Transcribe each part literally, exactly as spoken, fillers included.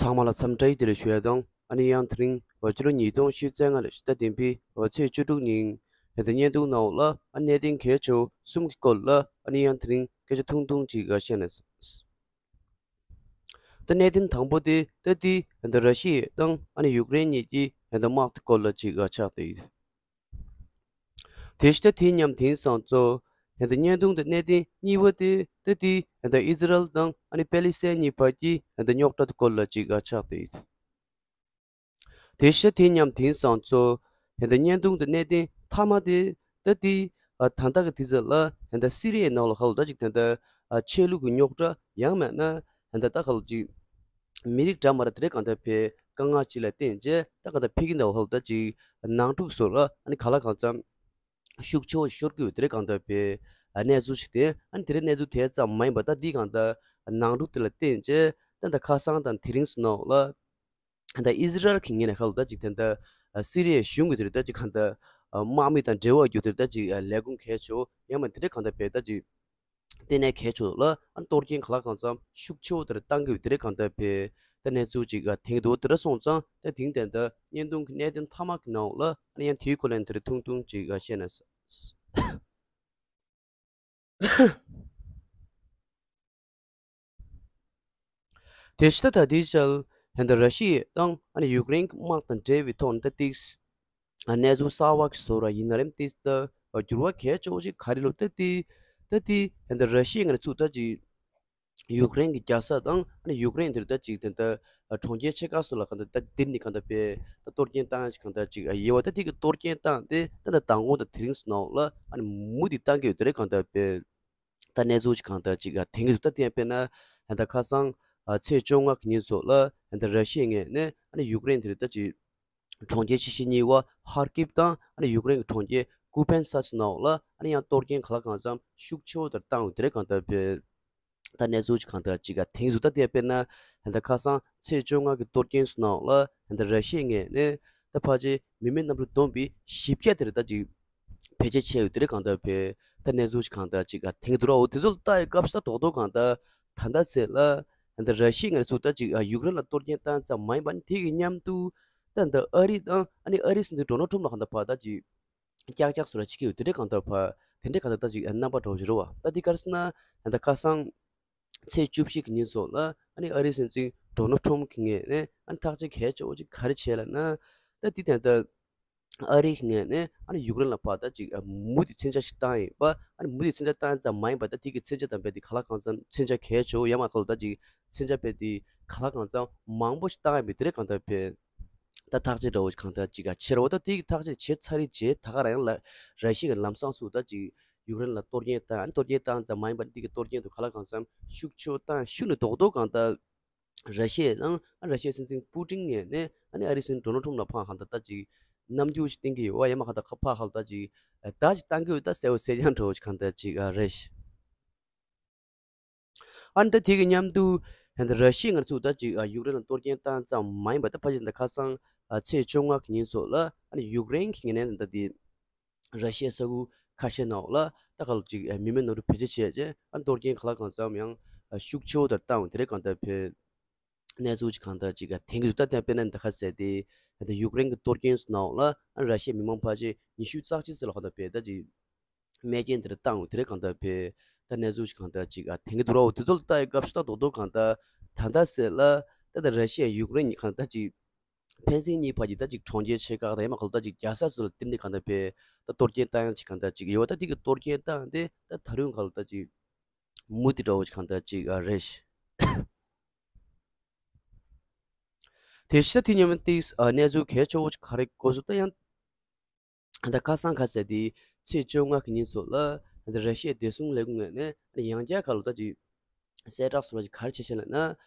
ཚང་མ་ལ་འཚམས་འདྲི་བདེ་ལེགས་ཞུ་ཡ་དང་། ཨ་ནི་ཡང་དེ་རིང་འོ་ཕྱི་ལོ་ཉིས་སྟོང་ཉི་ཤུ་རྩ་ལྔ་ལོའི་ཕྱི་ཟླ་བདུན་པའི་འོ་ཚེས་བཅུ་དྲུག་ཉིན་ཧན་ད་བརྙན་ཐུང་ནང་ལ་ཨ་གནད་དོན་གལ་ཆེ་བ་གསུམ་གྱི་སྐོར་ལ་ཨ་ནི་ཡང་དེ་རིང་སྐད་ཆ་ཐུང་ཐུང་ཅིག་བཤད་ན། ད་གནད་དོན་དང་པོ་དེ་ད་དེ་ཧན་ད་ར་ཤི་ཡ་དང་ཨ་ནི་ཡུཀ་རེན་གཉིས་ཀྱི་ཧན་ད་དམག་དེ་སྐོར་ལ་ཅིག་ཆགས་བསྡད་ཡོད། དེ་བཞིན་དེ་མཉམ་དེང་སང་ཚོ་ཧན་ད་བརྙན་ཐུང་དང་གནད་དོན་གཉིས་པ་དེ་ད་དེ་ཧན་ད་ཨི་ཟི་རལ་དང་ཨ་ནི་པེ་ལི་སི་ཐན་གཉིས་བར་གྱི་ཧན་ད་རྙོག་དྲ་དེ་སྐོར་ལ་ཅིག་ཆགས་བསྡད་ཡོད། དེ་བཞིན་དེ་མཉམ་དེང་སང་ཚོ་ཧན་ད་བརྙན་ཐུང་དང་གནད་དོན་མཐའ་མ་དེ་ད་དེ་ཨ་ད་ལྟ་གི་དུས་ཚོད་ལ་ཧན་ད་སི་རི་ཡའི་ནང་ལ་ཧ་ལོ་ད་ཅིག་ད་ལྟ་ཨ་ཆོས་ལུགས་ཀྱི་རྙོག་དྲ་ཡང་མེད་ན་ཧན་ད་ད་ཧ་ལོ་ཅིག་མི་རིགས་འདྲ་མི་འདྲ་དེ་རེ་གང་ད་ཕེ་དཀའ་ངལ་ཅིག་ལ་བརྟེན་རྗེས་ད་གང་ད་ཕི་གི་ནང་ལ་ཧ་ལོ་ད་ཅིག་ནང་འཁྲུག་སོགས་ལ་ཨ་ནི་ག་ལ་གང་འཚམ་ཤུགས་ཆེ་བོ་ཤོར་གི་ཡོད་དེ་རེ་གང་ད་ཕེ་གནས་ཚུལ་ཞིག་དེ་ཨ་ནི་དེ་རེ་གནས་ཚུལ་དེ་ཙམ་མ་ཡིན་པ་ད་འདི་གང་ད་ནང་འཁྲུག་དེ་ལ་བརྟེན་རྗེས་ད་ད་ཁ་སང་དང་དེ་རིང་སོགས་ནང་ལ། ད་ཨི་ཟི་རལ་གྱི་ངོས་ནས་ཧ་ལོ་ད་ཅིག་དེ་འདྲ་སི་རི་ཡའི་གཞུང་གི་དེ་རེད་ད་ཅིག་གང་ལྟར་དམག་མི་དང་འབྲེལ་བ་རྒྱུ་དེ་རེད་ད་ཅིག་ལས་ཁུངས་གལ་ཆེ་བོ་ཡང་མ་དེ་འདྲ་གང་ལྟར་བས་ད་ཅིག་ལྟེ་གནས་གལ་ཆེ་བོ་ལ་ཨ་གཏོར་སྐྱོན་ག་ལ་གང་འཚམ་ཤུགས་ཆེ་བོ་དེ་རེད་བཏང་གི་ཡོད་དེ་རེད་གང་ལྟར་བས་ད་གནས་ཚུལ་ཅིག་དེང་གི་འདུག་དེ་འདྲ་སོང་ཙང་ད་དེང་དེ་འདྲ་བརྙན་ཐུང་གི་གནད་དོན་མཐའ་མ་གི་ནང་ལ་ཨ་ཡང་དེའི་སྐོར་ལ་དེ་རེད་ཐུང་ཐུང་ཅིག་བཤད་ན། དེ་ཕྱི་ད་ལྟ་དེའི་ཆར་ཧན་ད་ར་ཤི་ཡ་དང་ཨ་ནི་ཡུཀ་རེན་གྱི་དམག་དང་འབྲེལ་བའི་ཐོག་ནས་ད་ཏིག་གནས་ཚུལ་གསར་བ་ཞིག་བཟོ་ར་ཡིན་ན་རེམ་ཏིག་ད་འགྱུར་བ་གལ་ཆེ་བོ་ཞིག་ག་རེ་ལོ་ད་ཏི་ད་ཏི་ཧན་ད་ར་ཤི་ཡ་ངར་ཚུགས་ད་ཅིག་ཡུཀ་རེན་གྱི་རྒྱལ་ས་དང་ཨ་ནི་ཡུཀ་རེན་དེར་ད་ཅིག་དེ་ད་གྲོང་ཁྱེར་ཆེ་ཁག་སོགས་ལ་གང་ད་ད་འདིར་ནི་གང་ད་པའི་ད་གཏོར་སྐྱོན་བཏང་ཞིག་གང་ད་ཅིག་ཡོད་བ་ད་ཏི་གི་གཏོར་སྐྱོན་བཏང་སྟེ་ད་ད་དང་པོ་ད་དེ་རིང་སོང་ནང་ལ་ཨ་ནི་མུ་མཐུད་བཏང་གི་ཡོད་དེ་རེད་གང་ད་པའི། ད་གནས་ཚུལ་ཅིག་གང་ལྟར་ཅིག་ཨ་དེང་གི་ད་ལྟ་དཔེར་ན་ད་ཁ་སང་ཨ་ཚེས་བཅོ་ལྔ་གི་ཉིན་སོགས་ལ་ད་ར་ཤི་ཡའི་ངོས་ནས་ཨ་ནི་ཡུཀ་རེན་དེར་ད་ཅིག་གྲོང་ཁྱེར་ཆེ་ཤོས་གཉིས་པ་ཧར་ཀིབ་དང་ཨ་ནི་ཡུཀ་རེན་གྱི་གྲོང་ཁྱེར་ཀུ་པན་སཱ་ཚོ་ནང་ལ་ཨ་ནི་ཡང་གཏོར་སྐྱོན་ག་ལ་གང་འཚམ་ཤུགས་ཆེ་བོ་དེར་བཏང་ཡོད་དེ་རེད་གང་ལྟར་བས། ད་གནས་ཚུལ་ཅིག་གང་ལྟར་ཅིག་ཨ་དེང་གི་ད་ལྟ་དཔེར་ན་ད་ཁ་སང་ཚེས་བཅོ་ལྔ་གི་གཏོར་སྐྱོན་སོགས་ནང་ལ་ད་ར་ཤི་ཡའི་ངོས་ནས་ད་ཕལ་ཆེར་མི་མེད་གནམ་གྲུ་བསྡོམས་པའི་བཞི་བརྒྱ་དེར་ད་ཅིག་བེད་སྤྱོད་བྱས་ཡོད་དེ་རེད་གང་ལྟར་བས། ད་གནས་ཚུལ་ཞིག་གང་ལྟར་ཅིག་ཨ་དེང་གི་འདུག་ར། འོ་དེ་ཚོ་ལ་ལྟ་ཡི་སྐབས་སུ་ད་རྡོག་རྡོག་གང་ལྟར་ད་ལྟ་ཚེ་ལ་ད་ར་ཤི་ཡ་ངར་ཚུགས་ད་ཅིག་ཨ་ཡུཀ་རེན་ལ་གཏོར་སྐྱོན་བཏང་ཙམ་མ་ཡིན་པ་ནི་དེ་གི་མཉམ་དུ་ད་ད་ཨ་རི་དང་ཨ་ནི་ཨ་རིའི་སྲིད་འཛིན་ཌོ་ནལ་ཁྲོམ་ལ་གང་ལྟར་ཕར་ད་ཅིག་ཀྱག་ཀྱག་སོ་ར་ཅིག་གི་ཡོད་དེ་རེད་གང་ལྟར་ཕར་དེ་འདྲས་གང་ལྟར་ད་ཅིག་ཨ་རྣམ་པ་འདྲ་བོ་ཞིག་རེད་བ། ད་དེ་ག་རེ་ཟེར་ན་ད་ཁ་སང་ཚེས་བཅུ་བཞི་གི་ཉིན་སོགས་ལ་ཨ་ནི་ཨ་རིའི་སྲིད་འཛིན་ཌོ་ནལ་ཁྲོམ་གྱི་ངོས་ནས་ཨ་ནི་ཐག་གཅོད་གལ་ཆེ་བོ་ཅིག་ག་རེ་བྱས་ལབ་ན། ད་དེ་ད་ལྟ་ཨ་རིའི་ངོས་ནས་ཨ་ནི་ཡུཀ་རེན་ལ་ཕར་ད་ཅིག་ཨ་མུ་མཐུད་མཚོན་ཆ་ཞིག་བཏང་ཡིན་པ། ཨ་ནི་མུ་མཐུད་མཚོན་ཆ་བཏང་ཙམ་མ་ཡིན་པ་ད་དེ་གི་མཚོན་ཆ་དང་རྦད་དེ་ག་ལ་གང་འཚམ་མཚོན་ཆ་གལ་ཆེ་བོ་ཡང་མ་ཐོག་ད་ཅིག་མཚོན་ཆ་རྦད་དེ་ག་ལ་གང་འཚམ་མང་པོ་ཞིག་བཏང་ཡིན་པའི་དེ་རེད་གང་ལྟར་བས། ད་ཐག་གཅོད་འདྲ་བོ་ཞིག་གང་ལྟར་ཅིག་ཨ་བྱས་རེད་བ། ད་དེ་གི་ཐག་གཅོད་བྱས་ཚར་རེད་བྱས་ད་ག་རང་ཡང་ལ་ར་ཤི་ཡ་གི་ལམ་སང་སུ་ད་ཅིག་ཡུཀ་རེན་ལ་གཏོར་སྐྱོན་བཏང་ཨ་ནི་གཏོར་སྐྱོན་བཏང་ཙམ་མ་ཡིན་པ་ནི་དེ་གི་གཏོར་སྐྱོན་དུ་ག་ལ་གང་འཚམ་ཤུགས་ཆེ་བོ་བཏང་ཤུགས་ནས་རྡོག་རྡོག་གང་ལྟར། ར་ཤི་ཡ་དང་ཨ་ར་ཤི་ཡའི་སྲིད་འཛིན་པུ་ཏིན་ངོས་ནས་ཨ་ནི་ཨ་རིའི་སྲིད་འཛིན་ཌོ་ནལ་ཁྲོམ་ལ་ཕར་གང་ལྟར་ད་ཅིག་རྣམ་འགྱུར་ཞིག་བསྟན་གྱི་ཡོད་བ། ཡང་མ་གང་ལྟར་ཁ་ཕར་གང་ལྟར་ད་ཅིག་ད་ཅིག་བཏང་གི་ཡོད་ད་གསལ་བོ་གསལ་རྐྱང་འདྲ་བོ་ཅིག་གང་ལྟར་ཅིག་ཨ་རེད། ཨ་ནི་ད་དེ་གི་མཉམ་དུ་ཧན་ད་ར་ཤི་ཡ་ངར་ཚུགས་ད་ཅིག་ཨ་ཡུཀ་རེན་ལ་གཏོར་སྐྱོན་བཏང་ཙམ་མ་ཡིན་པ་ད་ཕ་གི་ད་ཁ་སང་ཨ་ཚེས་བཅོ་ལྔ་གི་ཉིན་སོགས་ལ་ཨ་ནི་ཡུཀ་རེན་གྱི་ངོས་ནས་ད་དེ་ར་ཤི་ཡའི་ས་ཁུལ་ཁ་ཤས་ནང་ལ་ད་ག་ལ་ཅིག་ཨ་མི་མེད་གནམ་གྲུ་བེད་སྤྱོད་བྱས་རྗེས་ཨ་གཏོར་སྐྱོན་ག་ལ་གང་འཚམ་ཡང་ཨ་ཤུགས་ཆེ་བོ་དེར་བཏང་དེ་རེད་གང་ལྟར་བས། གནས་ཚུལ་ཅིག་གང་ལྟར་ཅིག་ཨ་དེང་གི་ད་ལྟ་དཔེར་ན་འདི་ཁ་ཟེར་ཏེ་ད་ཡུཀ་རེན་གྱི་གཏོར་སྐྱོན་སོགས་ནང་ལ་ཨ་ར་ཤི་ཡའི་མི་མང་ཕལ་ཆེར་ཉི་ཤུ་རྩ་གཅིག་ཙམ་ལ་གང་ལྟར་བས་ད་ཅིག་རྨས་སྐྱོན་དེ་རེད་བཏང་དེ་རེད་གང་ལྟར་བས། ད་གནས་ཚུལ་ཅིག་གང་ལྟར་ཅིག་ཨ་དེང་གི་འདུག་ར། འོ་དེ་ཚོ་ལ་ལྟ་ཡི་སྐབས་སུ་ད་རྡོག་རྡོག་གང་ལྟར་ད་ལྟ་ཟེར་ལ་ད་ད་ར་ཤི་ཡ་ཡུཀ་རེན་གཉིས་གང་ལྟར་ཅིག་ཕན་ཚུན་གཉིས་བར་གྱི་ད་ཅིག་གྲོང་ཁྱེར་ཆེ་ཁག་དང་ཡང་མ་གང་ལྟར་ཅིག་རྒྱལ་ས་སུ་ལ་བསྟན་ནས་གང་ལྟར་བས་ད་གཏོར་སྐྱོན་བཏང་ཡང་ཅིག་གང་ལྟར་ཅིག་ཡོད་བ། ད་དེ་གི་གཏོར་སྐྱོན་བཏང་སྟེ་ད་ད་རུང་གང་ལྟར་ཅིག་མུ་མཐུད་འདྲ་བོ་ཅིག་གང་ལྟར་ཅིག་ཨ་རེད། དེ་ཤ་དེ་མཉམ་དེ་ཨ་གནས་ཚུལ་གལ་ཆེ་བོ་ཅིག་ག་རེ་གོ་སོང་ད་ཡང་ད་ཁ་སང་ཁ་ཟེར་དེ་ཚེས་བཅོ་ལྔ་གི་ཉིན་སོགས་ལ་ད་ར་ཤི་ཡའི་བདེ་སྲུང་ལས་ཁུངས་ངོས་ནས་ཡང་བསྐྱར་ག་ལོ་ད་ཅིག་གསལ་བསྒྲགས་སོགས་ལ་ཅིག་ག་རེ་བྱས་ཤེ་ལབ་ན།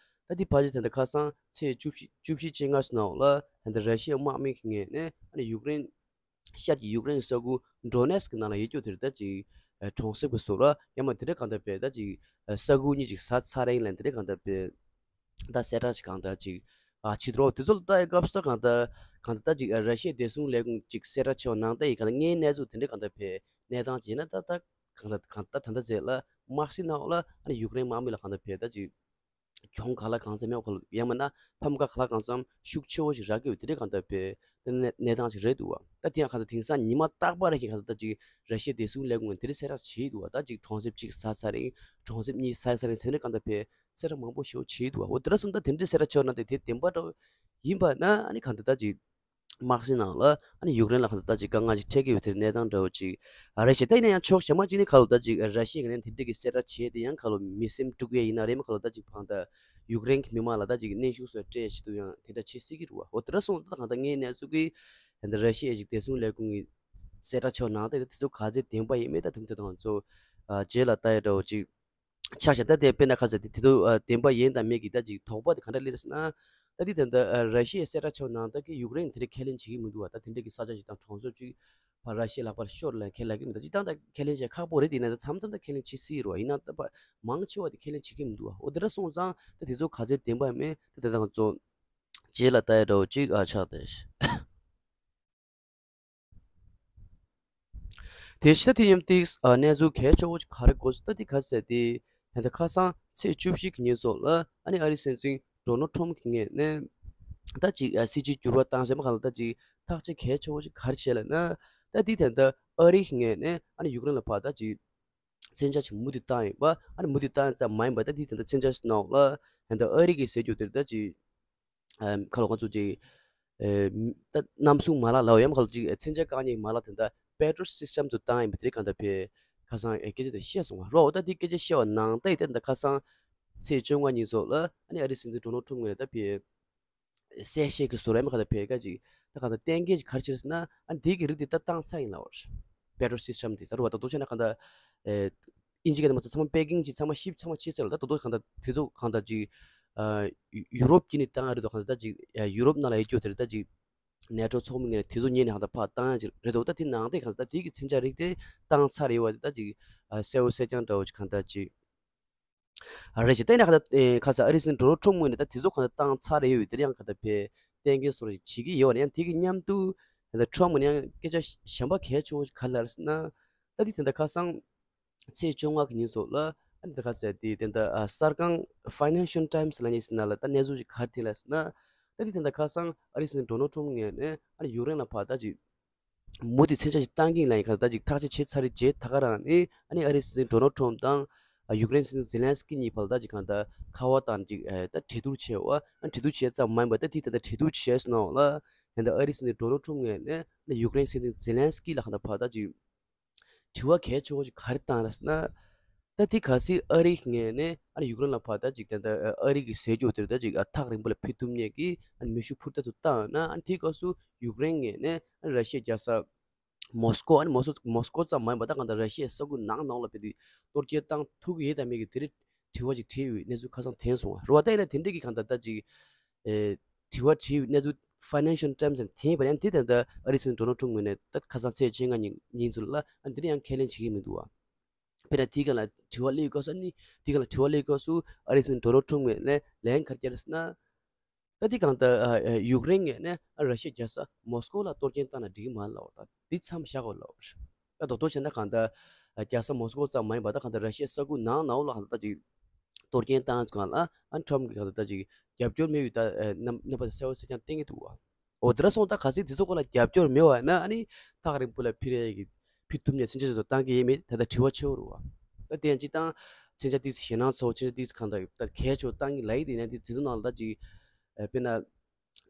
ད་དེ་ཕལ་ཆེར་ད་ལྟ་ཁ་སང་ཚེས་བཅུ་བཞི་བཅུ་བཞི་བཅོ་ལྔ་སོགས་ནང་ལ་ད་ར་ཤི་ཡའི་དམག་མི་གི་ངོས་ནས་ཡུཀ་རེན་ཤར་གྱི་ཡུཀ་རེན་ས་ཁུལ་ཌོ་ནེ་སི་ཀི་ནང་ལ་ཡོད་རྒྱུ་དེར་ད་ཅིག་གྲོང་གསེབ་ཀྱི་བཟོ་གྲྭ་ཡང་མ་དེ་འདྲ་གང་ལྟར་བས་ད་ཅིག་ས་ཁུལ་གཉིས་ཅིག་ཟ་ཚར་རེད་ལབ་དེ་འདྲ་གང་ལྟར་བས་ད་གསལ་བསྒྲགས་ཅིག་གང་ལྟར་ཅིག་ཨ་བྱེད་འདུག་རོགས། དེ་ཚོ་ལ་ལྟ་ཡི་སྐབས་སུ་གང་ལྟར་གང་ལྟར་ད་ཅིག་ར་ཤི་ཡའི་བདེ་སྲུང་ལས་ཁུངས་ཅིག་གསལ་བསྒྲགས་ཆེ་བ་ནང་ལྟ་ཡི་གང་ལྟར་དངོས་གནས་ཚུལ་དེ་འདྲ་གང་ལྟར་བས་གནས་སྟངས་བྱས་ན་ད་ད་གང་ལྟར་གང་ལྟར་ད་ལྟ་ཟེར་ལ་དམག་སྲིད་ནང་ལ་ཨ་ནི་ཡུཀ་རེན་དམག་མི་ལ་གང་ལྟར་བས་ད་ཅིག་གྱོང་ག་ལ་གང་འཚམ་ཡོད་ཁོ་ལ་ཡང་མིན་ན་ཕམ་ཁ་ག་ལ་གང་འཚམ་ཤུགས་ཆེ་བོ་ཞིག་རག་གི་ཡོད། དེ་འདྲའི་གང་ལྟར་བས་དེ་གནས་གནས་སྟངས་ཤིག་རེད་འདུག་བ། ད་དེ་ཡང་གང་ལྟར་དེང་སང་ཉི་མ་རྟག་པར་ཞིག་གང་ལྟར་ད་ཅིག་ར་ཤི་ཡའི་བདེ་སྲུང་ལས་ཁུངས་དེ་འདྲའི་གསལ་བསྒྲགས་བྱས་འདུག་བ། ད་ཅིག་གྲོང་གསེབ་གཅིག་ཟ་ཚར་རིང་གྲོང་གསེབ་གཉིས་ཟ་ཚར་རིང་དེ་འདྲའི་གང་ལྟར་བས་གསལ་བསྒྲགས་མང་པོ་ཞིག་བྱས་འདུག་བ། འོ་དེ་འདྲ་སོང་ད་དེ་འདྲའི་གསལ་བསྒྲགས་བྱས་ན་དེ་དེ་བདེན་པ་འདྲ་བོ་ཡིན་པ་ན་ཨ་ནི་གང་ལྟར་ད་ཅིག་དམག་སའི་ནང་ལ་ཨ་ནི་ཡུཀ་རེན་ལ་གང་ལྟར་ད་ཅིག་དཀའ་ངལ་ཅིག་འཕྲད་ཀྱི་ཡོད་དེ་གནས་སྟངས་འདྲ་བོ་ཅིག་ཨ་རེད་བྱས། ད་ཡིན་ན་ཡང་ཕྱོགས་གཞན་མ་ཅིག་ནས་གང་ལྟར་ད་ཅིག་ར་ཤི་ཡའི་ངོས་ནས་དེ་འདྲ་གི་གསལ་བསྒྲགས་བྱས་དེ་ཡང་གང་ལྟར་མི་སེམས་དཀྲུག་ཡས་ཡིན་ན་རེད་མ་གང་ལྟར་ད་ཅིག་གང་ལྟར་ཡུཀ་རེན་གྱི་མི་མང་ལ་ད་ཅིག་གནོན་ཤུགས་སོགས་སྤྲད་ཆེད་དུ་ཡང་དེ་འདྲ་བྱེད་སྲིད་ཀྱི་རེད་བ། འོ་དེ་འདྲ་སོང་ཙང་ད་གང་ལྟར་ངའི་གནས་ཚུལ་གྱི་ད་ལྟ་ར་ཤི་ཡའི་ཅིག་བདེ་སྲུང་ལས་ཁུངས་ཀྱི་གསལ་བསྒྲགས་ཆོག་ནང་དེ་དེ་ཚོ་ག་ཚད་བདེན་པ་ཡིན་མིན་ད་དུང་དེ་དང་ཚོ་ཨ་རྗེས་ལ་ལྟ་ཡ་འདྲ་བོ་ཅིག་ཆགས་ཤག་ད་དེ་དཔེར་ན་ཁ་ས་དེ་དེ་ཚོ་ཨ་བདེན་པ་ཡིན་དང་མིན་གྱི་ད་ཅིག་དོགས་པ་དེ་ག་འདྲ་སླེབས་ཟེར་ན། ད་དེ་ད་ལྟ་ཨ་ར་ཤི་ཡའི་གསལ་བསྒྲགས་ཆོག་ནང་ད་གི་ཡུཀ་རེན་དེ་འདྲ་ཁས་ལེན་བྱེད་ཀྱི་མི་འདུག་བ། ད་དེ་འདྲ་གི་ས་ཆ་ཞིག་དང་གྲོང་ཚོ་ཅིག་ཕར་ར་ཤི་ཡའི་ལག་པར་ཤོར་ལ་ཁས་ལེན་གྱི་མི་འདུག་ཅིག་ད་ད་ཁས་ལེན་བྱེད་ཁག་པོ་རེད། དེ་ཡིན་ན་ད་མཚམས་མཚམས་ད་ཁས་ལེན་བྱེད་སྲིད་རེད་བ། ཡིན་ན་ད་ཕར་མང་ཆེ་བ་དེ་ཁས་ལེན་བྱེད་ཀྱི་མི་འདུག་བ། འོ་དེ་འདྲ་སོང་ཙང་ད་དེ་ཚོ་ག་ཚད་བདེན་པ་མིན་ད་དེ་དང་ཚོ་རྗེས་ལ་ལྟ་ཡ་འདྲ་བོ་ཅིག་ཨ་ཆགས་བསྡད། དེ་ཕྱི་ད་དེ་མཉམ་དེ་ཨ་གནས་ཚུལ་གལ་ཆེ་བོ་ཅིག་ག་རེ་དགོས་སུ་ད་དེ་ག་ཟེར་དེ་ད་ལྟ་ཁ་སང་ཚེས་བཅུ་བཞི་གི་ཉིན་སོགས་ལ་ཨ་ནི་ཨ་རིའི་སྲིད་འཛིན་ཌོ་ནལ་ཊམ་གྱི་ངོས་ནས་ད་ཅིག་ཨ་སྲིད་ཇུས་འགྱུར་བ་བཏང་ཟེར་མ་གང་ལ་ད་ཅིག་ཐག་གཅོད་གལ་ཆེ་བོ་ཅིག་ག་རེ་བྱས་ལབ་ན། ད་དེ་ད་ལྟ་ཨ་རི་གི་ངོས་ནས་ཨ་ནི་ཡུཀ་རེན་ལ་ཕར་ད་ཅིག་མཚོན་ཆ་ཅིག་མུ་མཐུད་བཏང་ཡིན་པ། ཨ་ནི་མུ་མཐུད་བཏང་ཙམ་མ་ཡིན་པ་ད་དེ་ད་ལྟ་མཚོན་ཆ་ནང་ལ་ད་ལྟ་ཨ་རི་གི་ཟེར་རྒྱུ་དེ་ད་ཅིག་ཨ་ཁ་ལོ་ང་ཚོ་ཅིག་ཨ་ད་གནམ་སྲུང་མ་ལག་ལ་ཡང་ཁ་ལོ་ཅིག་མཚོན་ཆ་བཀག་ཉེན་མ་ལག་དེ་འདྲ་པེ་ཊྲི་ཡོཊ་སི་སི་ཊམ་དུ་བཏང་ཡིན་པ་དེ་གང་ལྟར་བས་ཁ་སང་ཨེ་སྐད་ཆ་དེ་བཤད་སོང་བ། རོ་ད་དེ་སྐད་ཆ་བཤད་པ་ནང་ལྟར་ཡིན་ད་ཁ་སང་ཚེས་བཅོ་ལྔ་ཉིན་སོགས་ལ་ཨ་ནི་ཨ་རིའི་སྲིད་འཛིན་ཌོ་ནལ་ཊམ་ངོས་ནས་ད་བས་གསལ་བཤད་ཀྱི་བཟོ་འདྲ་མ་གང་ལྟར་བས་ཁ་ཅིག་ད་གང་ལྟར་གཏན་འཁེལ་ཅིག་ག་རེ་བྱས་ཟེར་ན། ཨ་ནི་དེ་གི་རིགས་དེ་ད་བཏང་ཚར་ཡིན་ལབ་པ་རེད། པེ་ཊྲི་ཡོཊ་སི་སི་ཊམ་དེ་ད་རུ་བ་ད་དོ་བྱས་ན་གང་ལྟར་ཨེ་ཨིན་ཇི་སྐད་དུ་མ་ཚད་ཚང་མ་པེ་ཀིང་ཅིག་ཚང་མ་ཤིབ་ཚང་མ་ཕྱིས་ཚར་ལ། ད་དོ་དོ་གང་ལྟར་དེ་ཚོ་གང་ལྟར་ཅིག་ཨ་ཡུ་རོབ་ཀྱི་ནི་བཏང་ཡ་རེད་དོ། གང་ལྟར་ད་ཅིག་ཡ་ཡུ་རོབ་ནང་ལ་ཡོད་རྒྱུ་དེ་རེད། ད་ཅིག་ནེ་ཊོ་ཚོགས་མི་ངོས་ནས་དེ་ཚོ་ཉེ་ནས་གང་ལྟར་ཕར་བཏང་ཡ་ཅིག་རེད་དོ། ད་དེ་ནང་དེ་གང་ལྟར་དེ་གི་མཚོན་ཆ་རིགས་དེ་བཏང་ཚར་ཡོད་པ་དེ་ད་ཅིག་ཨ་གསལ་བོ་གསལ་རྐྱང་འདྲ་བོ་ཅིག་གང་ལྟར་ཅིག་ཨ་རེད་ཅེས་བལྟས་ན་གང་ལྟར་ཨེ་ཁ་ས་ཨ་རིའི་སྲིད་འཛིན་ཌོ་ནལ་ཊམ་ངོས་ནས་ད་དེ་ཚོ་གང་ལྟར་བཏང་ཚར་རེད་ཡོད་དེ་ཡང་གང་ལྟར་བས་གཏན་འཁེལ་བཟོ་འདྲ་ཅིག་བྱེད་ཀྱི་ཡོད་ནས། ཡང་དེ་གི་མཉམ་དུ་ད་ལྟ་ཊམ་ངོས་ནས་ཡང་སྐད་ཆ་གཞན་པ་གལ་ཆེ་བོ་ཞིག་ག་རེ་ལབ་ཟེར་ན། ད་དེ་ད་ལྟ་ཁ་སང་ཚེས་བཅོ་ལྔ་གི་ཉིན་སོགས་ལ་ཨ་ནི་ད་ག་ཟེར་དེ་དེ་འདྲ་ཨ་གསར་ཁང་ཕའི་ནན་ཤལ་ཊའིམ་སི་ལབ་མཁན་ཞིག་ནང་ལ་ད་གནས་ཚུལ་ཞིག་ག་རེ་ཐོན་ལབ་ཟེར་ན། ད་དེ་དེ་འདྲ་ཁ་སང་ཨ་རིའི་སྲིད་འཛིན་ཌོ་ནལ་ཊམ་ངོས་ནས་ཨ་ནི་ཡུཀ་རེན་ལ་ཕར་ད་ཅིག་མུ་མཐུད་མཚོན་ཆ་ཞིག་བཏང་གི་ཡིན་ལབ་ཡིན། ག་ད་ཅིག་ཐག་གཅོད་བྱས་ཚར་རེད། རྗེས་ད་ག་རང་ནས་ཨ་ནི་ཨ་རིའི་སྲིད་འཛིན་ཌོ་ནལ་ཊམ་དང་ཨ་ཡུཀ་རེན་སྲིད་འཛིན་ཛེ་ལན་སི་ཀི་གཉིས་བར་ད་ཅིག་གང་ལྟར་ཁ་པར་དང་ཅིག་ཨ་ད་གྲོས་བསྡུར་བྱས་པ། ཨ་གྲོས་བསྡུར་བྱས་ཙམ་མ་ཡིན་པ་ད་དེ་ད་ལྟ་གྲོས་བསྡུར་བྱས་སོང་ལ། ད་ལྟ་ཨ་རིའི་སྲིད་འཛིན་ཌོ་ནལ་ཊམ་ངོས་ནས་ཨ་ནི་ཡུཀ་རེན་སྲིད་འཛིན་ཛེ་ལན་སི་ཀི་ལ་གང་ལྟར་ཕར་ད་ཅིག་དྲི་བ་གལ་ཆེ་བོ་ཅིག་ག་རེ་བཏང་རེད་ཟེར་ན། ད་དེ་གལ་སྲིད་ཨ་རིའི་ངོས་ནས་ཨ་ནི་ཡུཀ་རེན་ལ་ཕར་ད་ཅིག་ད་ལྟ་ཨ་རི་གི་ཟེར་རྒྱུ་དེར་ད་ཅིག་ཨ་ཐག་རིང་པོ་ལ་ཕེབས་ཐུབ་མཁན་གྱི་ཨ་ནི་མེ་ཤུགས་འཕུར་མདའ་ཚོ་བཏང་ཡོད་ན། ཨ་ནི་དེའི་སྐབས་སུ་ཡུཀ་རེན་ངོས་ནས་ཨ་ནི་ར་ཤི་ཡའི་རྒྱལ་ས་མོ་སི་ཀོ། ཨ་ནི་མོ་སི་མོ་སི་ཀོ་ཙམ་མ་ཡིན་པ་ད་གང་ལྟར་ར་ཤི་ཡའི་ས་ཁུལ་ནང་ནང་ལ་ཕེབས་ཏེ་གཏོར་སྐྱོན་བཏང་ཐུབ་ཀྱི་ཡོད་དམ་མེད་ཀྱི་དེ་རིགས་དྲི་བ་ཅིག་དྲིས་ཡོད་གནས་ཚུལ་ཁ་སང་ཐོན་སོང་བ་རེད་བ། ད་ཡིན་ན་དེ་འདྲ་གི་གང་ལྟར་ད་ཅིག་ཨེ་དྲི་བ་དྲིས་ཡོད་གནས་ཚུལ་ཕའི་ནན་ཤལ་ཊའིམ་སི་ནས་ཐོན་པ་ཡང་དེ་ད་ལྟ་ཨ་རིའི་སྲིད་འཛིན་ཌོ་ནལ་ཊམ་ངོས་ནས་ད་ཁ་སང་ཚེས་བཅོ་ལྔ་ཉིན་ཉིན་ཚོ་ལ་ཨ་འདི་འདྲ་ཡང་ཁས་ལེན་བྱེད་ཀྱི་མི་འདུག་བ། དཔེར་ན་དེའི་སྒང་ལ་དྲི་བ་སླེབས་སྐབས་སུ། ཨ་ནི་དེའི་སྒང་ལ་དྲི་བ་སླེབས་སྐབས་སུ་ཨ་རིའི་སྲིད་འཛིན་ཌོ་ནལ་ཊམ་ངོས་ནས་ལན་ག་རེ་བརྒྱབ་རེད་ཟེར་ན། ད་དེ་གང་ལྟར་ཨ་ཨ་ཡུཀ་རེན་ངོས་ནས་ཨ་ར་ཤི་ཡའི་རྒྱལ་ས་མོ་སི་ཀོ་ལ་གཏོར་སྐྱོན་བཏང་ན་འགྲིག་གི་མ་རེད་ལབ་པ་དང་། འདི་མཚམས་བཞག་དགོས་ལབ་པ་རེད། ད་རྡོག་རྡོག་བྱས་ན་གང་ལྟར་ཨ་རྒྱལ་ས་མོ་སི་ཀོ་ཙམ་མ་ཡིན་པ་ད་གང་ལྟར་ར་ཤི་ཡའི་ས་ཁུལ་ནང་ནང་ལ་གང་ལྟར་ད་ཅིག་གཏོར་སྐྱོན་བཏང་སྒང་ལ་ཨ་ཊམ་གྱིས་གང་ལྟར་ད་ཅིག་རྒྱབ་སྐྱོར་མེད་པའི་ད་ཨ་རྣམ་རྣམ་པ་དེ་གསལ་པོ་གསལ་རྐྱང་བསྟན་གྱི་འདུག་བ། འོ་དེ་འདྲ་སོང་ད་གལ་སྲིད་དེ་ཚོ་སྐོར་ལ་རྒྱབ་སྐྱོར་མེད་པ་ཡིན་ན། ཨ་ནི་ཐག་རིང་པོ་ལ་ཕེབས་ཡས་ཀྱི་ཕེབས་ཐུབ་མཁན་མཚོན་ཆ་དེ་ཚོ་བཏང་གི་ཡོད་མེད་ད་ལྟ་དྲི་བ་ཆེ་བོ་རེད་བ། ད་དེ་ཡང་སྤྱིར་བཏང་མཚོན་ཆ་དེ་ཚོ་ཞེད་སྣང་ཚ་བོ། མཚོན་ཆ་དེ་ཚོ་གང་ལྟར་ད་གལ་ཆེ་བོ་བཏང་གི་ལབ་ཡས་དེ་ཡིན་ན། དེ་དེ་ཚོ་ནང་ལ་ད་ཅིག་ཨ་དཔེར་ན་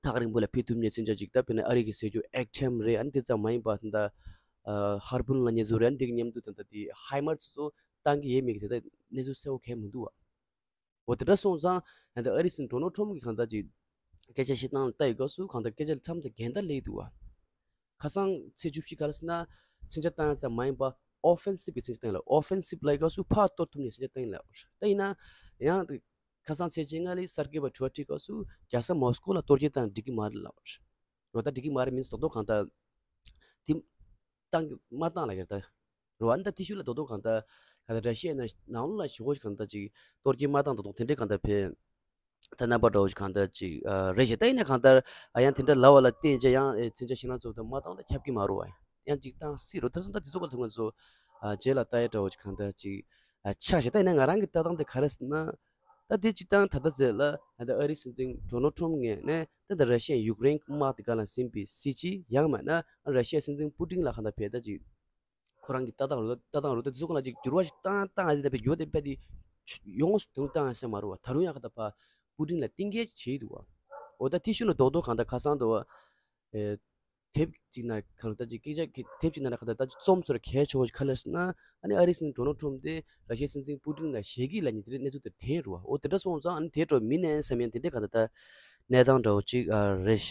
ཐག་རིང་པོ་ལ་ཕེབས་ཐུབ་མཁན་མཚོན་ཆ་ཅིག་ད་དཔེར་ན་ཨ་རི་གི་ཟེར་རྒྱུ་ཨེག་ཊེམ་རེད། ཨ་ནི་དེ་ཙམ་མ་ཡིན་པ་ད་ལྟ་ཨ་ཧར་པུན་ལབ་མཁན་ཚོ་རེད། ཨ་ནི་དེ་གི་མཉམ་དུ་ད་ལྟ་དེ་ཧའི་མར་ཚོ་ཚོ་བཏང་གི་ཡོད་མེད་ཀྱི་ད་ལྟ་གནས་ཚུལ་གསལ་པོ་གང་ཡང་མི་འདུག་བ། འོ་དེ་འདྲ་སོང་ཙང་ད་ལྟ་ཨ་རིའི་སྲིད་འཛིན་ཌོ་ནལ་ཊམ་གྱིས་གང་ལྟར་ཅིག་སྐད་ཆ་བཤད་སྟངས་ལ་ལྟ་ཡི་སྐབས་སུ་གང་ལྟར་སྐད་ཆ་མཚམས་དང་འགལ་ཟླ་སླེབས་འདུག་བ། ཁ་སང་ཚེས་བཅུ་བཞི་ག་རེ་ཟེར་ན། མཚོན་ཆ་བཏང་ཡ་ཙམ་མ་ཡིན་པ་ཨོ་ཕེན་སིབ་ཀྱི་མཚོན་ཆ་བཏང་ཡིན་ལབ། ཨོ་ཕེན་སིབ་ལབ་ཡི་སྐབས་སུ་ཕར་གཏོར་ཐུབ་མཁན་མཚོན་ཆ་བཏང་ཡིན་ལབ། ད་ཡིན་ན་ཡང་ཁ་སང་ཚེས་བཅོ་ལྔ་ལ་གསར་འགོད་པར་དྲི་བ་དྲིས་སྐབས་སུ་རྒྱལ་ས་མོ་སི་ཀོ་ལ་གཏོར་སྐྱོན་བཏང་ན་འགྲིག་གི་མ་རེད་ལབ། རོ་ད་འགྲིག་གི་མ་རེད་མིན་རྡོག་རྡོག་གང་ལྟར་དེ་བཏང་གི་མ་བཏང་ལབ་ཡ་ད། རོ་ཨ་ནི་ད་དེ་ཤུལ་ལ་རྡོག་རྡོག་གང་ལྟར་གང་ལྟར་ར་ཤི་ཡའི་ནང་ནང་ལོགས་ལ་ཞུ་སྒོ་ཞིག་གང་ལྟར་ཅིག་གཏོར་སྐྱོན་མ་བཏང་རྡོག་རྡོག་དེ་འདྲའི་གང་ལྟར་ཕེ། ད་རྣམ་པ་འདྲ་བོ་ཞིག་གང་ལྟར་ཅིག་ཨ་རེད་ཤག་ད་ཡིན་ན་གང་ལྟར་ཨ་ཡང་དེ་འདྲ་ལབ་པ་ལ་བརྟེན་བྱས་ཡང་ཨེ་མཚོན་ཆ་ཞེད་སྣང་ཚ་བོ་དེ་མ་བཏང་ད་ཁྱབ་ཀྱི་མ་རེད་བ། ཡང་ཅིག་བཏང་སྲིད་རོ། ད་སོང་ད་དེ་ཚོ་སྐོར་ལ་ང་ཚོ་ཨ་རྗེས་ལ་ལྟ་ཡ་འདྲ་བོ་ཞིག་གང་ལྟར་ཅིག་ཨ་ཆགས་ཤག་ད་ཡིན་ན་ང་རང་གི་ལྟ་སྟངས་དེ་ག་རེ་ཟེར་ན། ད་དེ་སྤྱིར་བཏང་ད་ལྟ་ཚེ་ལ་ད་ལྟ་ཨ་རིའི་སྲིད་འཛིན་ཌོ་ནལ་ཊམ་ངོས་ནས་ད་ལྟ་ར་ཤི་ཡ་ཡུཀ་རེན་དམག་དེ་སྒང་ལ་ཟིན་པའི་སྲིད་ཇུས། ཡང་མིན་ན་ར་ཤི་ཡའི་སྲིད་འཛིན་པུ་ཏིན་ལ་གང་ལྟར་བྱས་ད་ཅིག་ཁོ་རང་གི་ལྟ་སྟངས་རུ་ལྟ་སྟངས་རུ་ད་དེ་ཚོ་སྒང་ལ་ཅིག་འགྱུར་བ་ཞིག་བཏང་བཏང་ཨ་དེ་ད་བས་འགྱུར་བ་དེ་རྦད་དེ་ཡོངས་སུ་དུང་བཏང་ཨ་ཟེར་མ་རུང་བ། ད་རུང་ཡང་གང་ལྟར་ཕར་པུ་ཏིན་ལ་གཏིང་སྐྱེལ་བྱེད་ཀྱི་འདུག་བ། འོ་ད་དེ་ཤུ་ན་རྡོག་རྡོག་གང་ལྟར་ཁ་སང་འདུག་བ། ཨེ། དེབ་ཅིག་ན་ག་ལ་ད་ཅིག་སྐད་ཆ་གི་དེབ་ཅིག་ན་ན་ག་ད་ད་ཅིག་རྩོམ་སོར་གལ་ཆེ་བོ་ཞིག་ག་ལ་ཟེར་ན། ཨ་ནི་ཨ་རིའི་སྲིད་འཛིན་ཌོ་ནལ་ཊམ་དེ་ར་ཤི་ཡའི་སྲིད་འཛིན་པུ་ཏིན་ལ་ཞེད་ཀྱི་ལབ་མཁན་དེ་འདྲའི་གནས་ཚུལ་དེ་ཐོན་རུ་བ། འོ་དེ་འདྲ་སོང་ཙང་ཨ་ནི་དེ་འགྲོ་མིན་ནའི་བསམ་ཡང་དེ་འདྲའི་ག་ད་ད་གནས་སྟངས་འདྲ་བོ་ཅིག་ཨ་རེད།